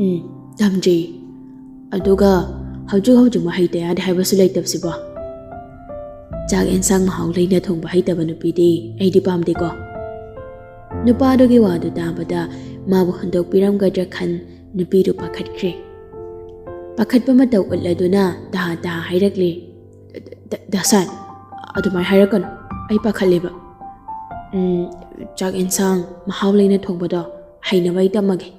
"ꯎꯝ, ꯇꯝꯗ꯭ꯔꯤ꯫ ꯑꯗꯨꯒ ꯍꯧꯖꯤꯛ ꯍꯧꯖꯤꯛꯃꯛ ꯍꯩꯇ ꯌꯥꯗꯦ ꯍꯥꯏꯕꯁꯨ ꯂꯩꯇꯕꯁꯤꯕꯣ?" "ꯆꯥꯛ ꯌꯦꯟꯁꯥꯡ ꯃꯍꯥꯎ ꯂꯩꯅ ꯊꯣꯡꯕ ꯍꯩꯇꯕ ꯅꯨꯄꯤꯗꯤ ꯑꯩꯗꯤ ꯄꯥꯝꯗꯦꯀꯣ꯫" ꯅꯨꯄꯥꯗꯨꯒꯤ ꯋꯥꯗꯨ ꯇꯥꯕꯗ ꯃꯥꯕꯨ ꯍꯨꯟꯗꯣꯛꯄꯤꯔꯝꯒꯗ꯭ꯔꯥ ꯈꯟ ꯅꯨꯄꯤꯗꯨ ꯄꯥꯈꯠꯈ꯭ꯔꯦ꯫ ꯄꯥꯈꯠꯄ ꯃꯇꯧ ꯎꯠꯂꯗꯨꯅ ꯇꯍꯥ ꯇꯍꯥ ꯍꯥꯏꯔꯛꯂꯤ꯫ "ꯗ-, ꯗ-, ꯗꯥꯁꯟ, ꯑꯗꯨꯃꯥꯏꯅ ꯍꯥꯏꯔꯛꯀꯅꯨ꯫ ꯑꯩ ꯄꯥꯈꯠꯂꯦꯕ꯫ ꯎꯝ, ꯆꯥꯛ ꯌꯦꯟꯁꯥꯡ ꯃꯍꯥꯎ ꯂꯩꯅ ꯊꯣꯡꯕꯗꯣ ꯍꯩꯅꯕ ꯑꯩ ꯇꯝꯃꯒꯦ꯫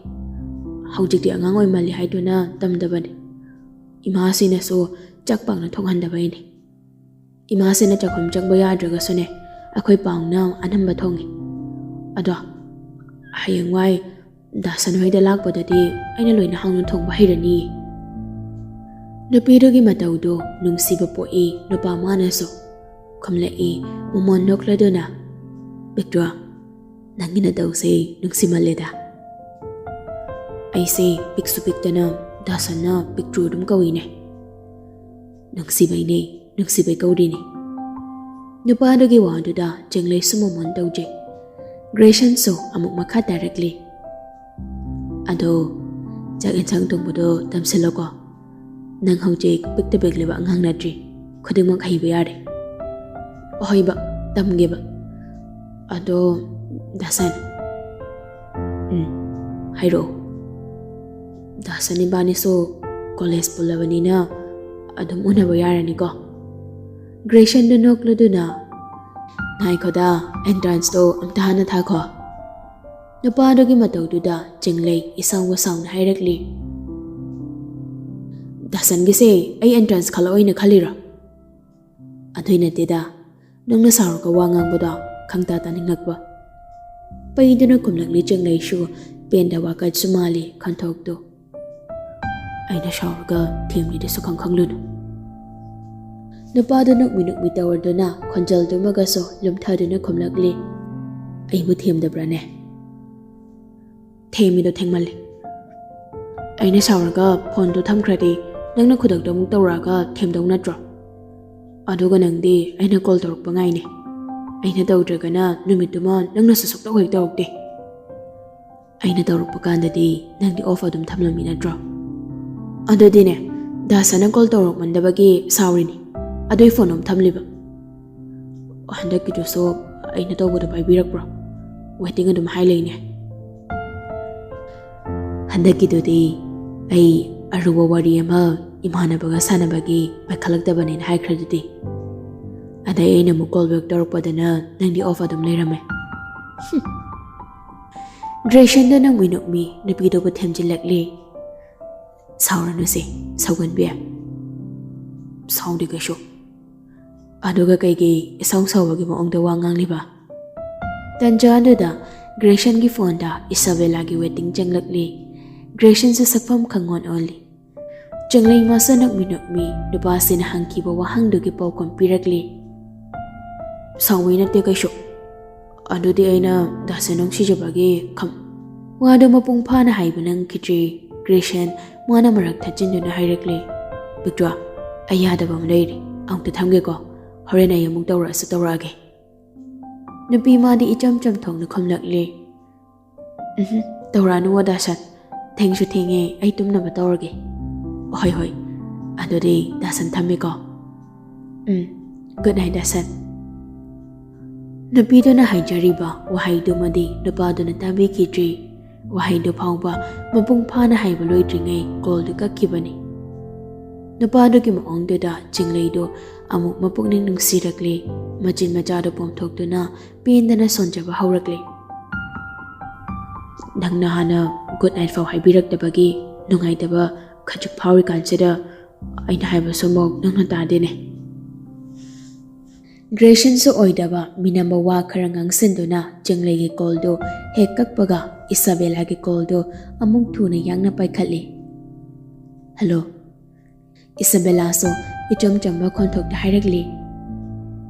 ꯍꯧꯖꯤꯛꯇꯤ ꯑꯉꯥꯡ ꯑꯣꯏꯃꯜꯂꯤ ꯍꯥꯏꯗꯨꯅ ꯇꯝꯗꯕꯅꯤ꯫ ꯏꯃꯥꯁꯤꯅꯁꯨ ꯆꯥꯛ ꯄꯥꯛꯅ ꯊꯣꯡꯍꯟꯗꯕꯩꯅꯤ꯫ ꯏꯃꯥꯁꯤꯅ ꯆꯥꯛꯈꯨꯝ ꯆꯪꯕ ꯌꯥꯗ꯭ꯔꯒꯁꯨꯅꯦ, ꯑꯩꯈꯣꯏ ꯄꯥꯎꯅ ꯑꯅꯝꯕ ꯊꯣꯡꯉꯤ꯫ ꯑꯗꯣ ꯍꯌꯦꯡꯋꯥꯏ ꯗꯥꯁꯟ ꯍꯣꯏꯗ ꯂꯥꯛꯄꯗꯗꯤ ꯑꯩꯅ ꯂꯣꯏꯅ ꯍꯥꯎꯅ ꯊꯣꯡꯕ ꯍꯩꯔꯅꯤ꯫" ꯅꯨꯄꯤꯗꯨꯒꯤ ꯃꯇꯧꯗꯨ ꯅꯨꯡꯁꯤꯕ ꯄꯣꯛꯏ ꯅꯨꯄꯥ ꯃꯥꯅꯁꯨ꯫ ꯈꯨꯝꯂꯛꯏ ꯃꯃꯣꯟ ꯅꯣꯛꯂꯗꯨꯅ, "ꯄꯤꯛꯇ꯭ꯔꯨ, ꯅꯪꯒꯤ ꯅꯇꯧꯁꯦ ꯅꯨꯡꯁꯤꯃꯜꯂꯦꯗ꯫ ꯑꯩꯁꯦ ꯄꯤꯛꯁꯨ ꯄꯤꯛꯇꯅ ꯗꯥꯁꯟꯅ ꯄꯤꯛꯇ꯭ꯔꯨ ꯑꯗꯨꯝ ꯀꯧꯏꯅꯦ꯫" "ꯅꯨꯡꯁꯤꯕꯩꯅꯦ, ꯅꯨꯡꯁꯤꯕꯩ ꯀꯧꯔꯤꯅꯦ꯫" ꯅꯨꯄꯥꯗꯨꯒꯤ ꯋꯥꯗꯨꯗ ꯆꯤꯡꯂꯩꯁꯨ ꯃꯃꯣꯟ ꯇꯧꯖꯩ꯫ ꯒ꯭ꯔꯦꯁꯟꯁꯨ ꯑꯃꯨꯛ ꯃꯈꯥ ꯇꯥꯔꯛꯂꯤ꯫ "ꯑꯗꯣ ꯆꯥꯛ ꯌꯦꯟꯁꯥꯡ ꯊꯣꯡꯕꯗꯣ ꯇꯝꯁꯤꯜꯂꯣꯀꯣ꯫ ꯅꯪ ꯍꯧꯖꯤꯛ ꯄꯤꯛꯇ ꯄꯤꯛꯂꯤꯕ ꯑꯉꯥꯡ ꯅꯠꯇ꯭ꯔꯤ꯫ ꯈꯨꯗꯤꯡꯃꯛ ꯍꯩꯕ ꯌꯥꯔꯦ꯫ ꯑꯍꯣꯏꯕ, ꯇꯝꯒꯦꯕ꯫ ꯑꯗꯣ, ꯗꯥꯁꯟ꯫ ꯎꯝ, ꯍꯥꯏꯔꯛꯑꯣ꯫ ꯗꯥꯁꯟ ꯏꯕꯥꯅꯤꯁꯨ ꯀꯣꯂꯦꯖ ꯄꯨꯜꯂꯕꯅꯤꯅ ꯑꯗꯨꯝ ꯎꯅꯕ ꯌꯥꯔꯅꯤꯀꯣ? ꯒ꯭ꯔꯦꯁꯟꯗꯨ ꯅꯣꯛꯂꯗꯨꯅ, "ꯉꯥꯏꯈꯣꯗ, ꯑꯦꯟꯇ꯭ꯔꯥꯟꯁꯇꯣ ꯑꯝꯇ ꯍꯥꯟꯅ ꯊꯥꯈꯣ"꯫ ꯅꯨꯄꯥꯗꯨꯒꯤ ꯃꯇꯧꯗꯨꯗ ꯆꯤꯡꯂꯩ ꯏꯁꯥꯎꯕ ꯁꯥꯎꯅ ꯍꯥꯏꯔꯛꯂꯤ, "ꯗꯥꯁꯟꯒꯤꯁꯦ ꯑꯩ ꯑꯦꯟꯇ꯭ꯔꯥꯟꯁ ꯈꯜꯂꯛꯑꯣꯏꯅ ꯈꯜꯂꯤꯔꯣ?" "ꯑꯗꯨꯏ ꯅꯠꯇꯦꯗ, ꯅꯪꯅ ꯁꯥꯎꯔꯒ ꯋꯥ ꯉꯥꯡꯕꯗꯣ ꯈꯪꯇꯥ ꯇꯥꯅꯤꯡꯂꯛꯄ"꯫ ꯄꯩꯗꯨꯅ ꯈꯨꯝꯂꯛꯂꯤ ꯆꯤꯡꯂꯩꯁꯨ, ꯄꯦꯟꯗ ꯋꯥꯀꯠꯁꯨ ꯃꯥꯜꯂꯤ ꯈꯣꯟꯊꯣꯛꯇꯨ꯫ "ꯑꯩꯅ ꯁꯥꯎꯔꯒ ꯊꯦꯝꯂꯤꯗꯨꯁꯨ ꯈꯪ ꯈꯪꯂꯨꯅꯨ"꯫ ꯅꯨꯄꯥꯗꯨ ꯅꯣꯛꯃꯤ ꯅꯣꯛꯃꯤ ꯇꯧꯔꯗꯨꯅ ꯈꯣꯟꯖꯦꯜꯗꯨꯃꯒꯁꯨ ꯂꯨꯝꯊꯗꯨꯅ ꯈꯨꯝꯂꯛꯂꯤ, "ꯑꯩꯕꯨ ꯊꯦꯝꯗꯕ꯭ꯔꯥꯅꯦ?" "ꯊꯦꯝꯃꯤꯗꯣ ꯊꯦꯡꯃꯜꯂꯦ꯫ ꯑꯩꯅ ꯁꯥꯎꯔꯒ ꯐꯣꯟꯗꯣ ꯊꯝꯈ꯭ꯔꯗꯤ ꯅꯪꯅ ꯈꯨꯗꯛꯇ ꯑꯃꯨꯛ ꯇꯧꯔꯛꯑꯒ ꯊꯦꯝꯗꯧ ꯅꯠꯇ꯭ꯔꯣ? ꯑꯗꯨꯒ ꯅꯪꯗꯤ ꯑꯩꯅ ꯀꯣꯜ ꯇꯧꯔꯛꯄ ꯉꯥꯏꯅꯦ꯫ ꯑꯩꯅ ꯇꯧꯗ꯭ꯔꯒꯅ ꯅꯨꯃꯤꯠꯇꯨꯃ ꯅꯪꯅꯁꯨ ꯁꯨꯛꯇꯧ ꯍꯦꯛ ꯇꯧꯔꯛꯇꯦ꯫ ꯑꯩꯅ ꯇꯧꯔꯛꯄ ꯀꯥꯟꯗꯗꯤ ꯅꯪꯗꯤ ꯑꯣꯐ ꯑꯗꯨꯝ ꯊꯝꯂꯝꯃꯤ ꯅꯠꯇ꯭ꯔꯣ? ꯑꯗꯨꯗꯤꯅꯦ, ꯗꯥꯁꯅ ꯀꯣꯜ ꯇꯧꯔꯛꯃꯟꯗꯕꯒꯤ ꯁꯥꯎꯔꯤꯅꯤ꯫ ꯑꯗꯨꯏ ꯐꯣꯟ ꯑꯃ ꯊꯝꯂꯤꯕ꯫ ꯍꯟꯗꯛꯀꯤꯗꯨꯁꯨ ꯑꯩꯅ ꯇꯧꯕꯗꯣ ꯄꯥꯏꯕꯤꯔꯛꯄ꯭ꯔꯣ? ꯋꯦꯇꯤꯡ ꯑꯗꯨꯝ ꯍꯥꯏ ꯂꯩꯅꯦ꯫ ꯍꯟꯗꯛꯀꯤꯗꯨꯗꯤ ꯑꯩ ꯑꯔꯨꯕ ꯋꯥꯔꯤ ꯑꯃ ꯏꯃꯥꯟꯅꯕꯒ ꯁꯥꯟꯅꯕꯒꯤ ꯄꯥꯏꯈꯠꯂꯛꯇꯕꯅꯦꯅ ꯍꯥꯏꯈ꯭ꯔꯗꯨꯗꯤ꯫ ꯑꯗꯩ ꯑꯩꯅ ꯑꯃꯨꯛ ꯀꯣꯜ ꯕꯦꯛ ꯇꯧꯔꯛꯄꯗꯅ ꯅꯪꯗꯤ ꯑꯣꯐ ꯑꯗꯨꯝ ꯂꯩꯔꯝꯃꯦ꯫ ꯍꯨꯝ꯫ ꯒ꯭ꯔꯦꯁꯟꯗ ꯅꯣꯛꯃꯤ ꯅꯣꯛꯃꯤ ꯅꯨꯄꯤꯗꯨꯕꯨ ꯊꯦꯝꯖꯤꯜꯂꯛꯂꯤ꯫ "ꯁꯥꯎꯔꯅꯨꯁꯦ, ꯁꯥꯎꯒꯟꯕꯤ꯫ ꯁꯥꯎꯗꯦ ꯀꯩꯁꯨ꯫ ꯑꯗꯨꯒ ꯀꯩꯒꯤ ꯏꯁꯥꯎ ꯁꯥꯎꯕꯒꯤ ꯃꯑꯣꯡꯗ ꯋꯥ ꯉꯥꯡꯂꯤꯕ?" ꯇꯟꯖꯥ ꯑꯗꯨꯗ ꯒ꯭ꯔꯦꯁꯟꯒꯤ ꯐꯣꯟꯗ ꯏꯁꯥꯕꯦꯂꯥꯒꯤ ꯋꯦꯇꯤꯡ ꯆꯪꯂꯛꯂꯤ꯫ ꯒ꯭ꯔꯦꯁꯟꯁꯨ ꯁꯛꯐꯝ ꯈꯪꯑꯣꯟ ꯑꯣꯜꯂꯤ꯫ ꯆꯤꯡꯂꯩ ꯃꯥꯁꯨ ꯅꯣꯛꯃꯤ ꯅꯣꯛꯃꯤ ꯅꯨꯄꯥꯁꯤꯅ ꯍꯪꯈꯤꯕ ꯋꯥꯍꯪꯗꯨꯒꯤ ꯄꯥꯎꯈꯨꯝ ꯄꯤꯔꯛꯂꯤ꯫ "ꯁꯥꯎꯕꯩ ꯅꯠꯇꯦ ꯀꯩꯁꯨ꯫ ꯑꯗꯨꯗꯤ ꯑꯩꯅ ꯗꯥꯁꯟ ꯅꯨꯡꯁꯤꯖꯕꯒꯤ ꯈꯝ-" ꯋꯥꯗꯣ ꯃꯄꯨꯡ ꯐꯥꯅ ꯍꯥꯏꯕ ꯅꯪꯈꯤꯗ꯭ꯔꯤ꯫ ꯒ꯭ꯔꯦꯁꯟ ꯃꯥꯅ ꯃꯔꯛ ꯊꯠꯆꯤꯟꯗꯨꯅ ꯍꯥꯏꯔꯛꯂꯤ, "ꯄꯤꯛꯇ꯭ꯔꯣ, ꯑꯩ ꯌꯥꯗꯕ ꯑꯃ ꯂꯩꯔꯦ꯫ ꯑꯃꯨꯛꯇ ꯊꯝꯒꯦꯀꯣ꯫ ꯍꯣꯔꯦꯟ ꯑꯩ ꯑꯃꯨꯛ ꯇꯧꯔꯛꯑꯁꯨ ꯇꯧꯔꯛꯑꯒꯦ"꯫ ꯅꯨꯄꯤ ꯃꯥꯗꯤ ꯏꯆꯝ ꯆꯝꯊꯣꯛꯅ ꯈꯨꯝꯂꯛꯂꯤ, "ꯎꯝꯍꯨꯝ, ꯇꯧꯔꯛꯑꯅꯨ ꯗꯥꯁꯟ꯫ ꯊꯦꯡꯁꯨ ꯊꯦꯡꯉꯦ, ꯑꯩ ꯇꯨꯝꯅꯕ ꯇꯧꯔꯒꯦ"꯫ "ꯍꯣꯏ, ꯍꯣꯏ꯫ ꯑꯗꯨꯗꯤ ꯗꯥꯁꯟ ꯊꯝꯃꯦꯀꯣ"꯫ "ꯎꯝ, good night, ꯑꯁꯟ꯫" ꯅꯨꯄꯤꯗꯨꯅ ꯍꯥꯏꯖꯔꯤꯕ ꯋꯥꯍꯩꯗꯨꯃꯗꯤ ꯅꯨꯄꯥꯗꯨꯅ ꯇꯥꯕꯤꯈꯤꯗ꯭ꯔꯦ꯫ ꯋꯥꯍꯩꯗꯨ ꯐꯥꯎꯕ ꯃꯄꯨꯡ ꯐꯥꯅ ꯍꯥꯏꯕ ꯂꯣꯏꯗ꯭ꯔꯤꯉꯩ ꯀꯣꯜꯗꯨ ꯀꯛꯈꯤꯕꯅꯤ꯫ ꯅꯨꯄꯥꯗꯨꯒꯤ ꯃꯑꯣꯡꯗꯨꯗ ꯆꯤꯡꯂꯩꯗꯨ ꯑꯃꯨꯛ ꯃꯄꯨꯛꯅꯤꯡ ꯅꯨꯡꯁꯤꯔꯛꯂꯦ꯫ ꯃꯆꯤꯟ ꯃꯆꯥꯗꯨ ꯄꯣꯝꯊꯣꯛꯇꯨꯅ ꯄꯦꯟꯗꯅ ꯁꯣꯟꯖꯕ ꯍꯧꯔꯛꯂꯦ꯫ "ꯅꯪꯅ ꯍꯥꯟꯅ good night ꯐꯥꯎ ꯍꯥꯏꯕꯤꯔꯛꯇꯕꯒꯤ ꯅꯨꯡꯉꯥꯏꯇꯕ ꯈꯖꯤꯛ ꯐꯥꯎꯔꯤꯀꯥꯟꯁꯤꯗ ꯑꯩꯅ ꯍꯥꯏꯕꯁꯨ ꯑꯃꯨꯛ ꯅꯪꯅ ꯇꯥꯗꯦꯅꯦ꯫" ꯒ꯭ꯔꯦꯁꯟꯁꯨ ꯑꯣꯏꯗꯕ ꯃꯤꯅꯝꯕ ꯋꯥ ꯈꯔ ꯉꯥꯡꯁꯤꯟꯗꯨꯅ ꯆꯤꯡꯂꯩꯒꯤ ꯀꯣꯜꯗꯨ ꯍꯦꯛ ꯀꯛꯄꯒ ꯏꯁꯥꯕꯦꯂꯥꯒꯤ ꯀꯣꯜꯗꯨ ꯑꯃꯨꯛ ꯊꯨꯅ ꯌꯥꯡꯅ ꯄꯥꯏꯈꯠꯂꯤ꯫ "ꯍꯜꯂꯣ꯫" ꯏꯁꯥꯕꯦꯂꯥꯁꯨ ꯏꯆꯝ ꯆꯝꯕ ꯈꯣꯟꯊꯣꯛꯇ ꯍꯥꯏꯔꯛꯂꯤ꯫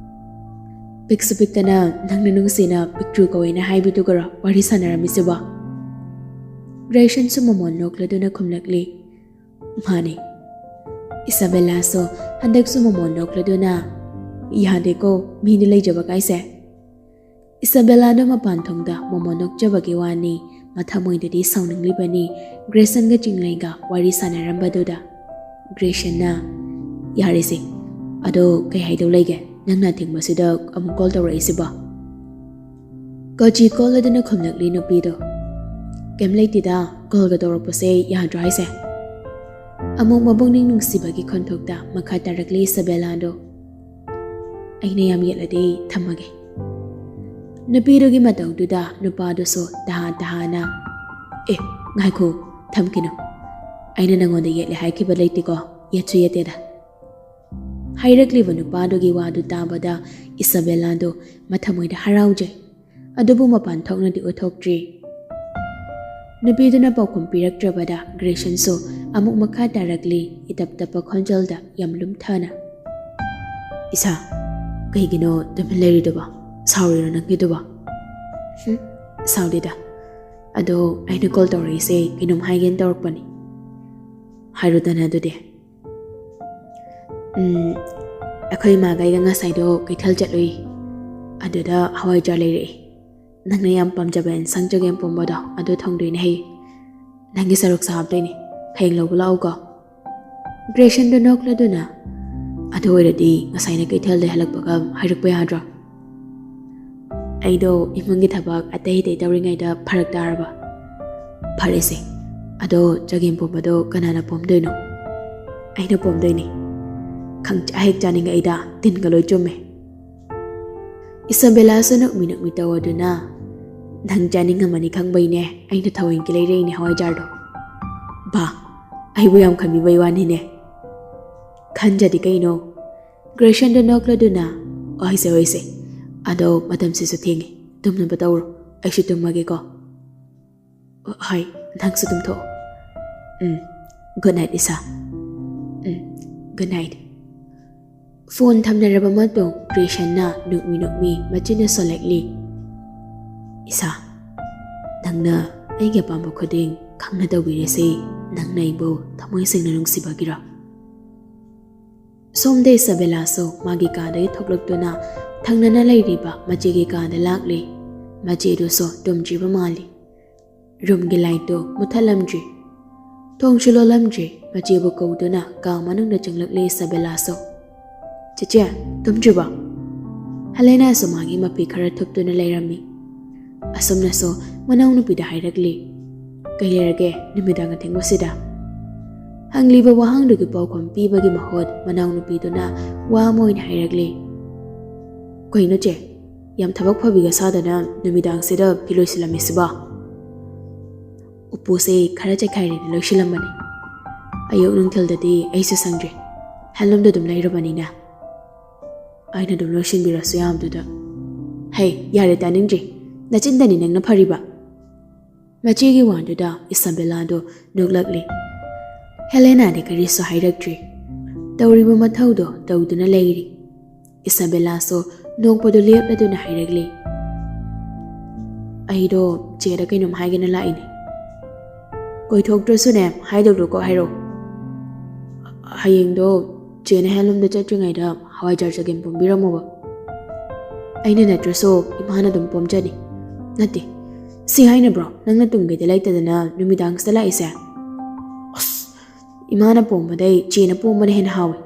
"ꯄꯤꯛꯁꯨ ꯄꯤꯛꯇꯅ ꯅꯪꯅ ꯅꯨꯡꯁꯤꯅ ꯄꯤꯛꯇ꯭ꯔꯨ ꯀꯧꯋꯦꯅ ꯍꯥꯏꯕꯤꯗꯨꯒꯔꯣ ꯋꯥꯔꯤ ꯁꯥꯟꯅꯔꯝꯃꯤꯁꯤꯕꯣ?" ꯒ꯭ꯔꯦꯁꯟꯁꯨ ꯃꯃꯣꯟ ꯅꯣꯛꯂꯗꯨꯅ ꯈꯨꯝꯂꯛꯂꯤ꯫ "ꯃꯥꯅꯦ꯫" ꯏꯁꯥꯕꯦꯂꯥꯁꯨ ꯍꯟꯗꯛꯁꯨ ꯃꯃꯣꯟ ꯅꯣꯛꯂꯗꯨꯅ, "ꯌꯥꯗꯦꯀꯣ, ꯃꯤꯗꯤ ꯂꯩꯖꯕ ꯀꯥꯏꯁꯦ꯫" ꯏꯁꯥꯕꯦꯂꯥꯗꯣ ꯃꯄꯥꯟ ꯊꯣꯡꯗ ꯃꯃꯣꯟ ꯅꯣꯛꯆꯕꯒꯤ ꯋꯥꯅꯤ, ꯃꯊꯃꯣꯏꯗꯗꯤ ꯁꯥꯎꯅꯤꯡꯂꯤꯕꯅꯤ꯫ ꯒ꯭ꯔꯦꯁꯟꯒ ꯆꯤꯡꯂꯩꯒ ꯋꯥꯔꯤ ꯁꯥꯟꯅꯔꯝꯕꯗꯨꯗ ꯒ꯭ꯔꯦꯁꯟꯅ, "ꯌꯥꯔꯦꯁꯦ, ꯑꯗꯣ ꯀꯩ ꯍꯥꯏꯗꯧ ꯂꯩꯒꯦ? ꯅꯪꯅ ꯑꯊꯦꯡꯕꯁꯤꯗ ꯑꯃꯨꯛ ꯀꯣꯜ ꯇꯧꯔꯛꯏꯁꯤꯕꯣ?" ꯀꯣꯆꯤ ꯀꯣꯜꯂꯗꯨꯅ ꯈꯨꯝꯂꯛꯂꯤ ꯅꯨꯄꯤꯗꯣ꯫ "ꯀꯩꯝ ꯂꯩꯇꯦꯗ, ꯀꯣꯜꯒ ꯇꯧꯔꯛꯄꯁꯦ ꯌꯥꯗ꯭ꯔꯣ ꯍꯥꯏꯁꯦ?" ꯑꯃꯨꯛ ꯃꯄꯨꯛꯅꯤꯡ ꯅꯨꯡꯁꯤꯕꯒꯤ ꯈꯣꯟꯊꯣꯛꯇ ꯃꯈꯥ ꯇꯥꯔꯛꯂꯤ ꯏꯁꯥꯕꯦꯂꯥꯗꯣ꯫ "ꯑꯩꯅ ꯌꯥꯝ ꯌꯦꯠꯂꯗꯤ ꯊꯝꯃꯒꯦ꯫" ꯅꯨꯄꯤꯗꯨꯒꯤ ꯃꯇꯧꯗꯨꯗ ꯅꯨꯄꯥꯗꯨꯁꯨ ꯇꯍꯥ ꯇꯍꯥꯅ, "ꯑꯦ, ꯉꯥꯏꯈꯣ, ꯊꯝꯈꯤꯅꯨ꯫ ꯑꯩꯅ ꯅꯉꯣꯟꯗ ꯌꯦꯠꯂꯦ ꯍꯥꯏꯈꯤꯕ ꯂꯩꯇꯦꯀꯣ, ꯌꯦꯠꯁꯨ ꯌꯦꯠꯇꯦꯗ꯫" ꯍꯥꯏꯔꯛꯂꯤꯕ ꯅꯨꯄꯥꯗꯨꯒꯤ ꯋꯥꯗꯨ ꯇꯥꯕꯗ ꯏꯁꯥꯕꯦꯂꯥꯗꯨ ꯃꯊꯃꯣꯏꯗ ꯍꯔꯥꯎꯖꯩ꯫ ꯑꯗꯨꯕꯨ ꯃꯄꯥꯟ ꯊꯣꯛꯅꯗꯤ ꯎꯠꯊꯣꯛꯇ꯭ꯔꯤ꯫ ꯅꯨꯄꯤꯗꯨꯅ ꯄꯥꯎꯈꯨꯝ ꯄꯤꯔꯛꯇ꯭ꯔꯕꯗ ꯒ꯭ꯔꯦꯁꯟꯁꯨ ꯑꯃꯨꯛ ꯃꯈꯥ ꯇꯥꯔꯛꯂꯤ, ꯏꯇꯞ ꯇꯞꯄ ꯈꯣꯟꯖꯦꯜꯗ ꯌꯥꯝ ꯂꯨꯝꯊꯅ꯫ "ꯏꯁꯥ, ꯀꯩꯒꯤꯅꯣ ꯇꯨꯃꯤꯟ ꯂꯩꯔꯤꯗꯨꯕꯣ? ꯁꯥꯎꯔꯤꯔꯣ ꯅꯪꯒꯤꯗꯨꯕꯣ?" "ꯍꯨꯝ, ꯁꯥꯎꯗꯦꯗ꯫ ꯑꯗꯣ ꯑꯩꯅ ꯀꯣꯜ ꯇꯧꯔꯛꯏꯁꯦ ꯀꯩꯅꯣꯝ ꯍꯥꯏꯒꯦꯅ ꯇꯧꯔꯛꯄꯅꯤ꯫" "ꯍꯥꯏꯔꯨꯗꯅ ꯑꯗꯨꯗꯤ꯫" "ꯎꯝ, ꯑꯩꯈꯣꯏ ꯏꯃꯥꯒ ꯑꯩꯒ ꯉꯁꯥꯏꯗꯣ ꯀꯩꯊꯦꯜ ꯆꯠꯂꯨꯏ꯫ ꯑꯗꯨꯗ ꯍꯋꯥꯏꯖꯥꯔ ꯂꯩꯔꯛꯏ꯫ ꯅꯪꯅ ꯌꯥꯝ ꯄꯥꯝꯖꯕ ꯑꯦꯟꯁꯥꯡ ꯆꯒꯦꯝ ꯄꯣꯝꯕꯗꯣ ꯑꯗꯨ ꯊꯣꯡꯗꯣꯏꯅꯦ ꯍꯌꯦꯡ꯫ ꯅꯪꯒꯤ ꯁꯔꯨꯛꯁꯨ ꯍꯥꯞꯇꯣꯏꯅꯦ꯫ ꯍꯌꯦꯡ ꯂꯧꯕ ꯂꯥꯛꯎꯀꯣ꯫" ꯒ꯭ꯔꯦꯁꯟꯗꯨ ꯅꯣꯛꯂꯗꯨꯅ, ꯑꯗꯨ ꯑꯣꯏꯔꯗꯤ ꯉꯁꯥꯏꯅ ꯀꯩꯊꯦꯜꯗ ꯍꯜꯂꯛꯄꯒ ꯍꯥꯏꯔꯛꯄ ꯌꯥꯗ꯭ꯔꯣ? ꯑꯩꯗꯣ ꯏꯃꯨꯡꯒꯤ ꯊꯕꯛ ꯑꯇꯩ ꯑꯇꯩ ꯇꯧꯔꯤꯉꯩꯗ ꯐꯔꯛ ꯇꯥꯔꯕ꯫ ꯐꯔꯦꯁꯦ, ꯑꯗꯣ ꯆꯒꯦꯝ ꯄꯣꯝꯕꯗꯣ ꯀꯅꯥꯅ ꯄꯣꯝꯗꯣꯏꯅꯣ? ꯑꯩꯅ ꯄꯣꯝꯗꯣꯏꯅꯦ꯫ ꯈꯪꯆꯥ ꯍꯦꯛ ꯆꯥꯅꯤꯡꯉꯛꯏꯗ, ꯇꯤꯟꯒ ꯂꯣꯏ ꯆꯨꯝꯃꯦ꯫ ꯏꯁꯥꯕꯦꯂꯥꯁꯨ ꯅꯣꯛꯃꯤ ꯅꯣꯛꯃꯤ ꯇꯧꯗꯨꯅ, "ꯅꯪ ꯆꯥꯅꯤꯡꯉꯝꯃꯅꯤ ꯈꯪꯕꯩꯅꯦ ꯑꯩꯅ ꯊꯑꯣꯏꯀꯤ ꯂꯩꯔꯛꯏꯅꯦ ꯍꯋꯥꯏꯖꯥꯔꯗꯣ꯫ ꯕꯥ, ꯑꯩꯕꯨ ꯌꯥꯝ ꯈꯟꯕꯤꯕꯩ ꯋꯥꯅꯤꯅꯦ꯫ ꯈꯟꯖꯗꯤ ꯀꯩꯅꯣ?" ꯒ꯭ꯔꯦꯁꯟꯗꯣ ꯅꯣꯛꯂꯗꯨꯅ, "ꯍꯣꯏꯁꯦ, ꯍꯣꯏꯁꯦ, ꯑꯗꯣ ꯃꯇꯝꯁꯤꯁꯨ ꯊꯦꯡꯉꯦ, ꯇꯨꯝꯅꯕ ꯇꯧꯔꯣ, ꯑꯩꯁꯨ ꯇꯨꯝꯃꯒꯦꯀꯣ꯫" "ꯍꯣꯏ, ꯅꯪꯁꯨ ꯇꯨꯝꯊꯣꯛꯑꯣ꯫ ꯎꯝ, ꯒꯨꯗ ꯅꯥꯏꯠ ꯏꯁꯥ꯫ ꯎꯝ, ꯒꯨꯗ ꯅꯥꯏꯠ꯫" ꯐꯣꯟ ꯊꯝꯅꯔꯕ ꯃꯇꯨꯡ ꯒ꯭ꯔꯦꯁꯟꯅ ꯅꯣꯛꯃꯤ ꯅꯣꯛꯃꯤ ꯃꯆꯤꯟꯅ ꯁꯣꯜꯂꯛꯂꯤ, "ꯏꯁꯥ, ꯅꯪꯅ ꯑꯩꯒꯤ ꯑꯄꯥꯝꯕ ꯈꯨꯗꯤꯡ ꯈꯪꯅ ꯇꯧꯕꯤꯔꯤꯁꯤ ꯅꯪꯅ ꯑꯩꯕꯨ ꯊꯃꯣꯏ ꯁꯦꯡꯅ ꯅꯨꯡꯁꯤꯕꯒꯤꯔꯣ?" ꯁꯣꯝꯗ ꯏꯁꯥꯕꯦꯂꯥꯁꯨ ꯃꯥꯒꯤ ꯀꯥꯗꯒꯤ ꯊꯣꯛꯂꯛꯇꯨꯅ ꯊꯪꯅꯅ ꯂꯩꯔꯤꯕ ꯃꯆꯦꯒꯤ ꯀꯥꯗ ꯂꯥꯛꯂꯤ꯫ ꯃꯆꯦꯗꯨꯁꯨ ꯇꯨꯝꯗ꯭ꯔꯤꯕ ꯃꯥꯜꯂꯤ꯫ ꯔꯨꯝꯒꯤ ꯂꯥꯏꯠꯇꯨ ꯃꯨꯠꯊꯠꯂꯝꯗ꯭ꯔꯤ꯫ ꯊꯣꯡꯁꯨ ꯂꯣꯜꯂꯝꯗ꯭ꯔꯤ꯫ ꯃꯆꯦꯕꯨ ꯀꯧꯗꯨꯅ ꯀꯥ ꯃꯅꯨꯡꯗ ꯆꯪꯂꯛꯂꯤ ꯏꯁꯥꯕꯦꯂꯥꯁꯨ꯫ "ꯆꯦꯆꯦ, ꯇꯨꯝꯗ꯭ꯔꯤꯕꯣ?" ꯍꯦꯂꯦꯅꯥꯁꯨ ꯃꯥꯒꯤ ꯃꯄꯤ ꯈꯔ ꯊꯨꯞꯇꯨꯅ ꯂꯩꯔꯝꯃꯤ꯫ ꯑꯁꯨꯝꯅꯁꯨ ꯃꯅꯥꯎꯅꯨꯄꯤꯗ ꯍꯥꯏꯔꯛꯂꯤ, "ꯀꯩ ꯂꯩꯔꯒꯦ ꯅꯨꯃꯤꯗꯥꯡ ꯑꯊꯦꯡꯕꯁꯤꯗ?" ꯍꯪꯂꯤꯕ ꯋꯥꯍꯪꯗꯨꯒꯤ ꯄꯥꯎꯈꯨꯝ ꯄꯤꯕꯒꯤ ꯃꯍꯨꯠ ꯃꯅꯥꯎꯅꯨꯄꯤꯗꯨꯅ ꯋꯥ ꯑꯃ ꯑꯣꯏꯅ ꯍꯥꯏꯔꯛꯂꯤ, "ꯀꯩꯅꯣ ꯆꯦ, ꯌꯥꯝ ꯊꯕꯛ ꯐꯕꯤꯒ ꯁꯥꯗꯅ ꯅꯨꯃꯤꯗꯥꯡꯁꯤꯗ ꯐꯤ ꯂꯣꯏꯁꯤꯜꯂꯝꯃꯤꯁꯤꯕꯣ?" "ꯎꯄꯨꯁꯦ ꯈꯔ ꯆꯩꯈꯥꯏꯔꯦꯅ ꯂꯣꯏꯁꯤꯜꯂꯝꯕꯅꯤ꯫ ꯑꯌꯨꯛ ꯅꯨꯡꯊꯤꯜꯗꯗꯤ ꯑꯩꯁꯨ ꯁꯪꯗ꯭ꯔꯦ, ꯍꯦꯟꯂꯨꯝꯗ ꯑꯗꯨꯝ ꯂꯩꯔꯕꯅꯤꯅ꯫ ꯑꯩꯅ ꯑꯗꯨꯝ ꯂꯣꯏꯁꯤꯟꯕꯤꯔꯁꯨ ꯌꯥꯕꯗꯨꯗ꯫" "ꯍꯩ, ꯌꯥꯔꯦ, ꯇꯥꯅꯤꯡꯗ꯭ꯔꯤ꯫ ꯅꯆꯤꯟꯗꯅꯤ ꯅꯪꯅ ꯐꯔꯤꯕ꯫" ꯃꯆꯦꯒꯤ ꯋꯥꯗꯨꯗ ꯏꯁꯥꯕꯦꯂꯥꯗꯣ ꯅꯣꯛꯂꯛꯂꯤ꯫ ꯍꯦꯂꯦꯅꯥꯗꯤ ꯀꯔꯤꯁꯨ ꯍꯥꯏꯔꯛꯇ꯭ꯔꯤ꯫ ꯇꯧꯔꯤꯕ ꯃꯊꯧꯗꯣ ꯇꯧꯗꯨꯅ ꯂꯩꯔꯤ꯫ ꯏꯁꯥꯕꯦꯂꯥꯁꯨ ꯅꯣꯛꯄꯗꯨ ꯂꯦꯞꯂꯗꯨꯅ ꯍꯥꯏꯔꯛꯂꯤ, "ꯑꯩꯗꯣ ꯆꯦꯗ ꯀꯩꯅꯣꯝ ꯍꯥꯏꯒꯦꯅ ꯂꯥꯛꯏꯅꯦ꯫ ꯀꯣꯏꯊꯣꯛꯇ꯭ꯔꯁꯨꯅꯦ, ꯍꯥꯏꯗꯧꯗꯣ ꯀꯣꯛ ꯍꯥꯏꯔꯛꯑꯣ꯫ ꯍꯌꯦꯡꯗꯣ ꯆꯦꯅ ꯍꯦꯟꯂꯨꯝꯗ ꯆꯠꯇ꯭ꯔꯤꯉꯩꯗ ꯍꯋꯥꯏꯖꯥꯔ ꯆꯒꯦꯝ ꯄꯣꯝꯕꯤꯔꯝꯃꯣꯕ꯫ ꯑꯩꯅ ꯅꯠꯇ꯭ꯔꯁꯨ ꯏꯃꯥꯅ ꯑꯗꯨꯝ ꯄꯣꯝꯖꯅꯤ꯫" "ꯅꯠꯇꯦ, ꯁꯤ ꯍꯥꯏꯅꯕ꯭ꯔꯣ ꯅꯪꯅ ꯇꯨꯝꯒꯦꯗ ꯂꯩꯇꯗꯅ ꯅꯨꯃꯤꯗꯥꯡꯁꯤꯗ ꯂꯥꯛꯏꯁꯦ?" "ꯑꯁ, ꯏꯃꯥꯅ ꯄꯣꯝꯕꯗꯩ ꯆꯦꯅ ꯄꯣꯝꯕꯅ ꯍꯦꯟꯅ ꯍꯥꯎꯏ꯫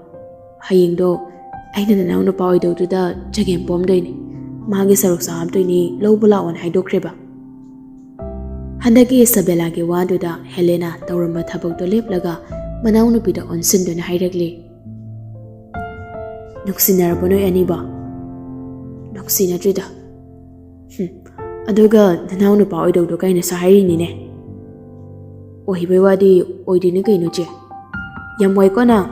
ꯍꯌꯦꯡꯗꯣ ꯑꯩꯅ ꯅꯅꯥꯎ ꯅꯨꯄꯥ ꯑꯣꯏꯗꯧꯗꯨꯗ ꯆꯒꯦꯝ ꯄꯣꯝꯗꯣꯏꯅꯤ, ꯃꯥꯒꯤ ꯁꯔꯨꯛꯁꯨ ꯍꯥꯞꯇꯣꯏꯅꯤ, ꯂꯧꯕ ꯂꯥꯛꯑꯣꯅ ꯍꯥꯏꯗꯣꯛꯈ꯭ꯔꯦꯕ꯫ ꯍꯟꯗꯛꯀꯤ ꯏꯁꯥꯕꯦꯂꯥꯒꯤ ꯋꯥꯗꯨꯗ ꯍꯦꯂꯦꯅꯥ ꯇꯧꯔꯝꯕ ꯊꯕꯛꯇꯣ ꯂꯦꯞꯂꯒ ꯃꯅꯥꯎꯅꯨꯄꯤꯗ ꯑꯣꯟꯁꯤꯟꯗꯨꯅ ꯍꯥꯏꯔꯛꯂꯤ, "ꯅꯨꯡꯁꯤꯅꯔꯕꯣ ꯅꯣꯏ ꯑꯅꯤꯕꯣ?" "ꯅꯨꯡꯁꯤꯅꯗ꯭ꯔꯤꯗ꯫" "ꯍꯨꯝ, ꯑꯗꯨꯒ ꯅꯅꯥꯎ ꯅꯨꯄꯥ ꯑꯣꯏꯗꯧꯗꯣ ꯀꯥꯏꯅꯁꯨ ꯍꯥꯏꯔꯤꯅꯤꯅꯦ?" "ꯑꯣꯏꯕꯩ ꯋꯥꯗꯤ ꯑꯣꯏꯗꯣꯏꯅꯤ ꯀꯩꯅꯣ ꯆꯦ꯫ ꯌꯥꯝ ꯋꯥꯏꯀꯣ ꯅꯪ?"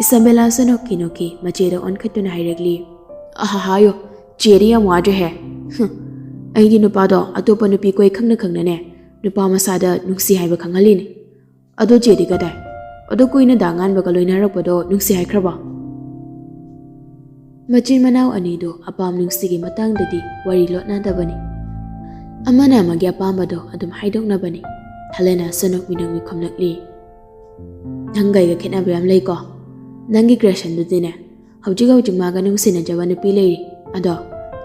ꯏꯁꯥꯕꯦꯂꯥꯁꯨ ꯅꯣꯛꯈꯤ ꯅꯣꯛꯈꯤ ꯃꯆꯦꯗ ꯑꯣꯟꯈꯠꯇꯨꯅ ꯍꯥꯏꯔꯛꯂꯤ, "ꯑꯍꯥ, ꯍꯥꯏꯌꯣ, ꯆꯦꯗꯤ ꯌꯥꯝ ꯋꯥꯗ꯭ꯔꯦꯍꯦ꯫ ꯍꯨꯝ, ꯑꯩꯒꯤ ꯅꯨꯄꯥꯗꯣ ꯑꯇꯣꯞꯄ ꯅꯨꯄꯤ ꯀꯣꯏ ꯈꯪꯅ ꯈꯪꯅꯅꯦ ꯅꯨꯄꯥ ꯃꯁꯥꯗ ꯅꯨꯡꯁꯤ ꯍꯥꯏꯕ ꯈꯪꯍꯜꯂꯤꯅꯦ꯫ ꯑꯗꯣ ꯆꯦꯗꯤ ꯀꯗꯥꯏ? ꯑꯗꯨ ꯀꯨꯏꯅ ꯗꯥ ꯉꯥꯟꯕꯒ ꯂꯣꯏꯅꯔꯛꯄꯗꯣ ꯅꯨꯡꯁꯤ ꯍꯥꯏꯈ꯭ꯔꯕꯣ?" ꯃꯆꯤꯟ ꯃꯅꯥꯎ ꯑꯅꯤꯗꯨ ꯑꯄꯥꯝ ꯅꯨꯡꯁꯤꯒꯤ ꯃꯇꯥꯡꯗꯗꯤ ꯋꯥꯔꯤ ꯂꯣꯠꯅꯗꯕꯅꯤ꯫ ꯑꯃꯅ ꯑꯃꯒꯤ ꯑꯄꯥꯝꯕꯗꯣ ꯑꯗꯨꯝ ꯍꯥꯏꯗꯣꯛꯅꯕꯅꯤ꯫ ꯍꯦꯂꯦꯅꯥꯁꯨ ꯅꯣꯛꯃꯤ ꯅꯣꯛꯃꯤ ꯈꯨꯝꯂꯛꯂꯤ, "ꯅꯪꯒ ꯑꯩꯒ ꯈꯦꯠꯅꯕ ꯌꯥꯝ ꯂꯩꯀꯣ꯫ ꯅꯪꯒꯤ ꯒ꯭ꯔꯦꯁꯟꯗꯨꯗꯤꯅꯦ, ꯍꯧꯖꯤꯛ ꯍꯧꯖꯤꯛ ꯃꯥꯒ ꯅꯨꯡꯁꯤꯅꯖꯕ ꯅꯨꯄꯤ ꯂꯩꯔꯤ꯫ ꯑꯗꯣ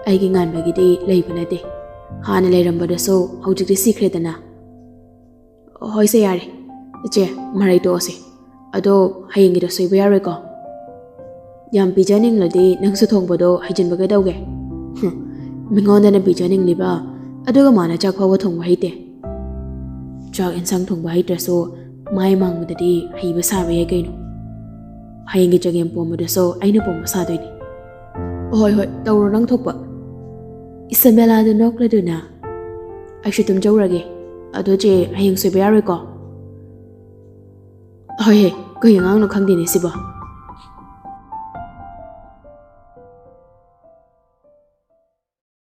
ꯑꯩꯒꯤ ꯉꯥꯟꯕꯒꯤꯗꯤ ꯂꯩꯕ ꯅꯠꯇꯦ꯫ ꯍꯥꯟꯅ ꯂꯩꯔꯝꯕꯗꯨꯁꯨ ꯍꯧꯖꯤꯛꯇꯤ ꯁꯤꯈ꯭ꯔꯦꯗꯅ꯫" "ꯍꯣꯏꯁꯦ, ꯌꯥꯔꯦ꯫ ꯏꯆꯦ, ꯃꯔꯩ ꯇꯣꯛꯑꯁꯦ꯫ ꯑꯗꯣ ꯍꯌꯦꯡꯒꯤꯗꯣ ꯁꯣꯏꯕ ꯌꯥꯔꯣꯏꯀꯣ?" "ꯌꯥꯝ ꯄꯤꯖꯅꯤꯡꯂꯗꯤ ꯅꯪꯁꯨ ꯊꯣꯡꯕꯗꯣ ꯍꯩꯖꯤꯟꯕ ꯀꯩꯗꯧꯒꯦ? ꯍꯨꯝ, ꯃꯤꯉꯣꯟꯗꯅ ꯄꯤꯖꯅꯤꯡꯂꯤꯕ, ꯑꯗꯨꯒ ꯃꯥꯅ ꯆꯥꯛ ꯐꯥꯎꯕ ꯊꯣꯡꯕ ꯍꯩꯇꯦ꯫" "ꯆꯥꯛ ꯏꯟꯁꯥꯡ ꯊꯣꯡꯕ ꯍꯩꯇ꯭ꯔꯁꯨ ꯃꯥꯏ ꯃꯥꯡꯕꯗꯗꯤ ꯍꯩꯕ ꯁꯥꯕ ꯌꯥꯏ ꯀꯩꯅꯣ꯫ ꯍꯌꯦꯡꯒꯤ ꯆꯒꯦꯝ ꯄꯣꯝꯕꯗꯨꯁꯨ ꯑꯩꯅ ꯄꯣꯝꯕ ꯁꯥꯗꯣꯏꯅꯤ꯫" "ꯍꯣꯏ, ꯍꯣꯏ, ꯇꯧꯔꯣ ꯅꯪ ꯊꯣꯛꯄ꯫" ꯏꯁꯥꯕꯦꯂꯥꯗꯨ ꯅꯣꯛꯂꯗꯨꯅ, "ꯑꯩꯁꯨ ꯇꯨꯝꯖꯧꯔꯒꯦ꯫ ꯑꯗꯣ ꯆꯦ, ꯍꯌꯦꯡ ꯁꯣꯏꯕ ꯌꯥꯔꯣꯏꯀꯣ?" "ꯍꯣꯏ ꯍꯦ, ꯀꯩ ꯑꯉꯥꯡꯅꯣ ꯈꯪꯗꯦꯅꯦ ꯁꯤꯕꯣ꯫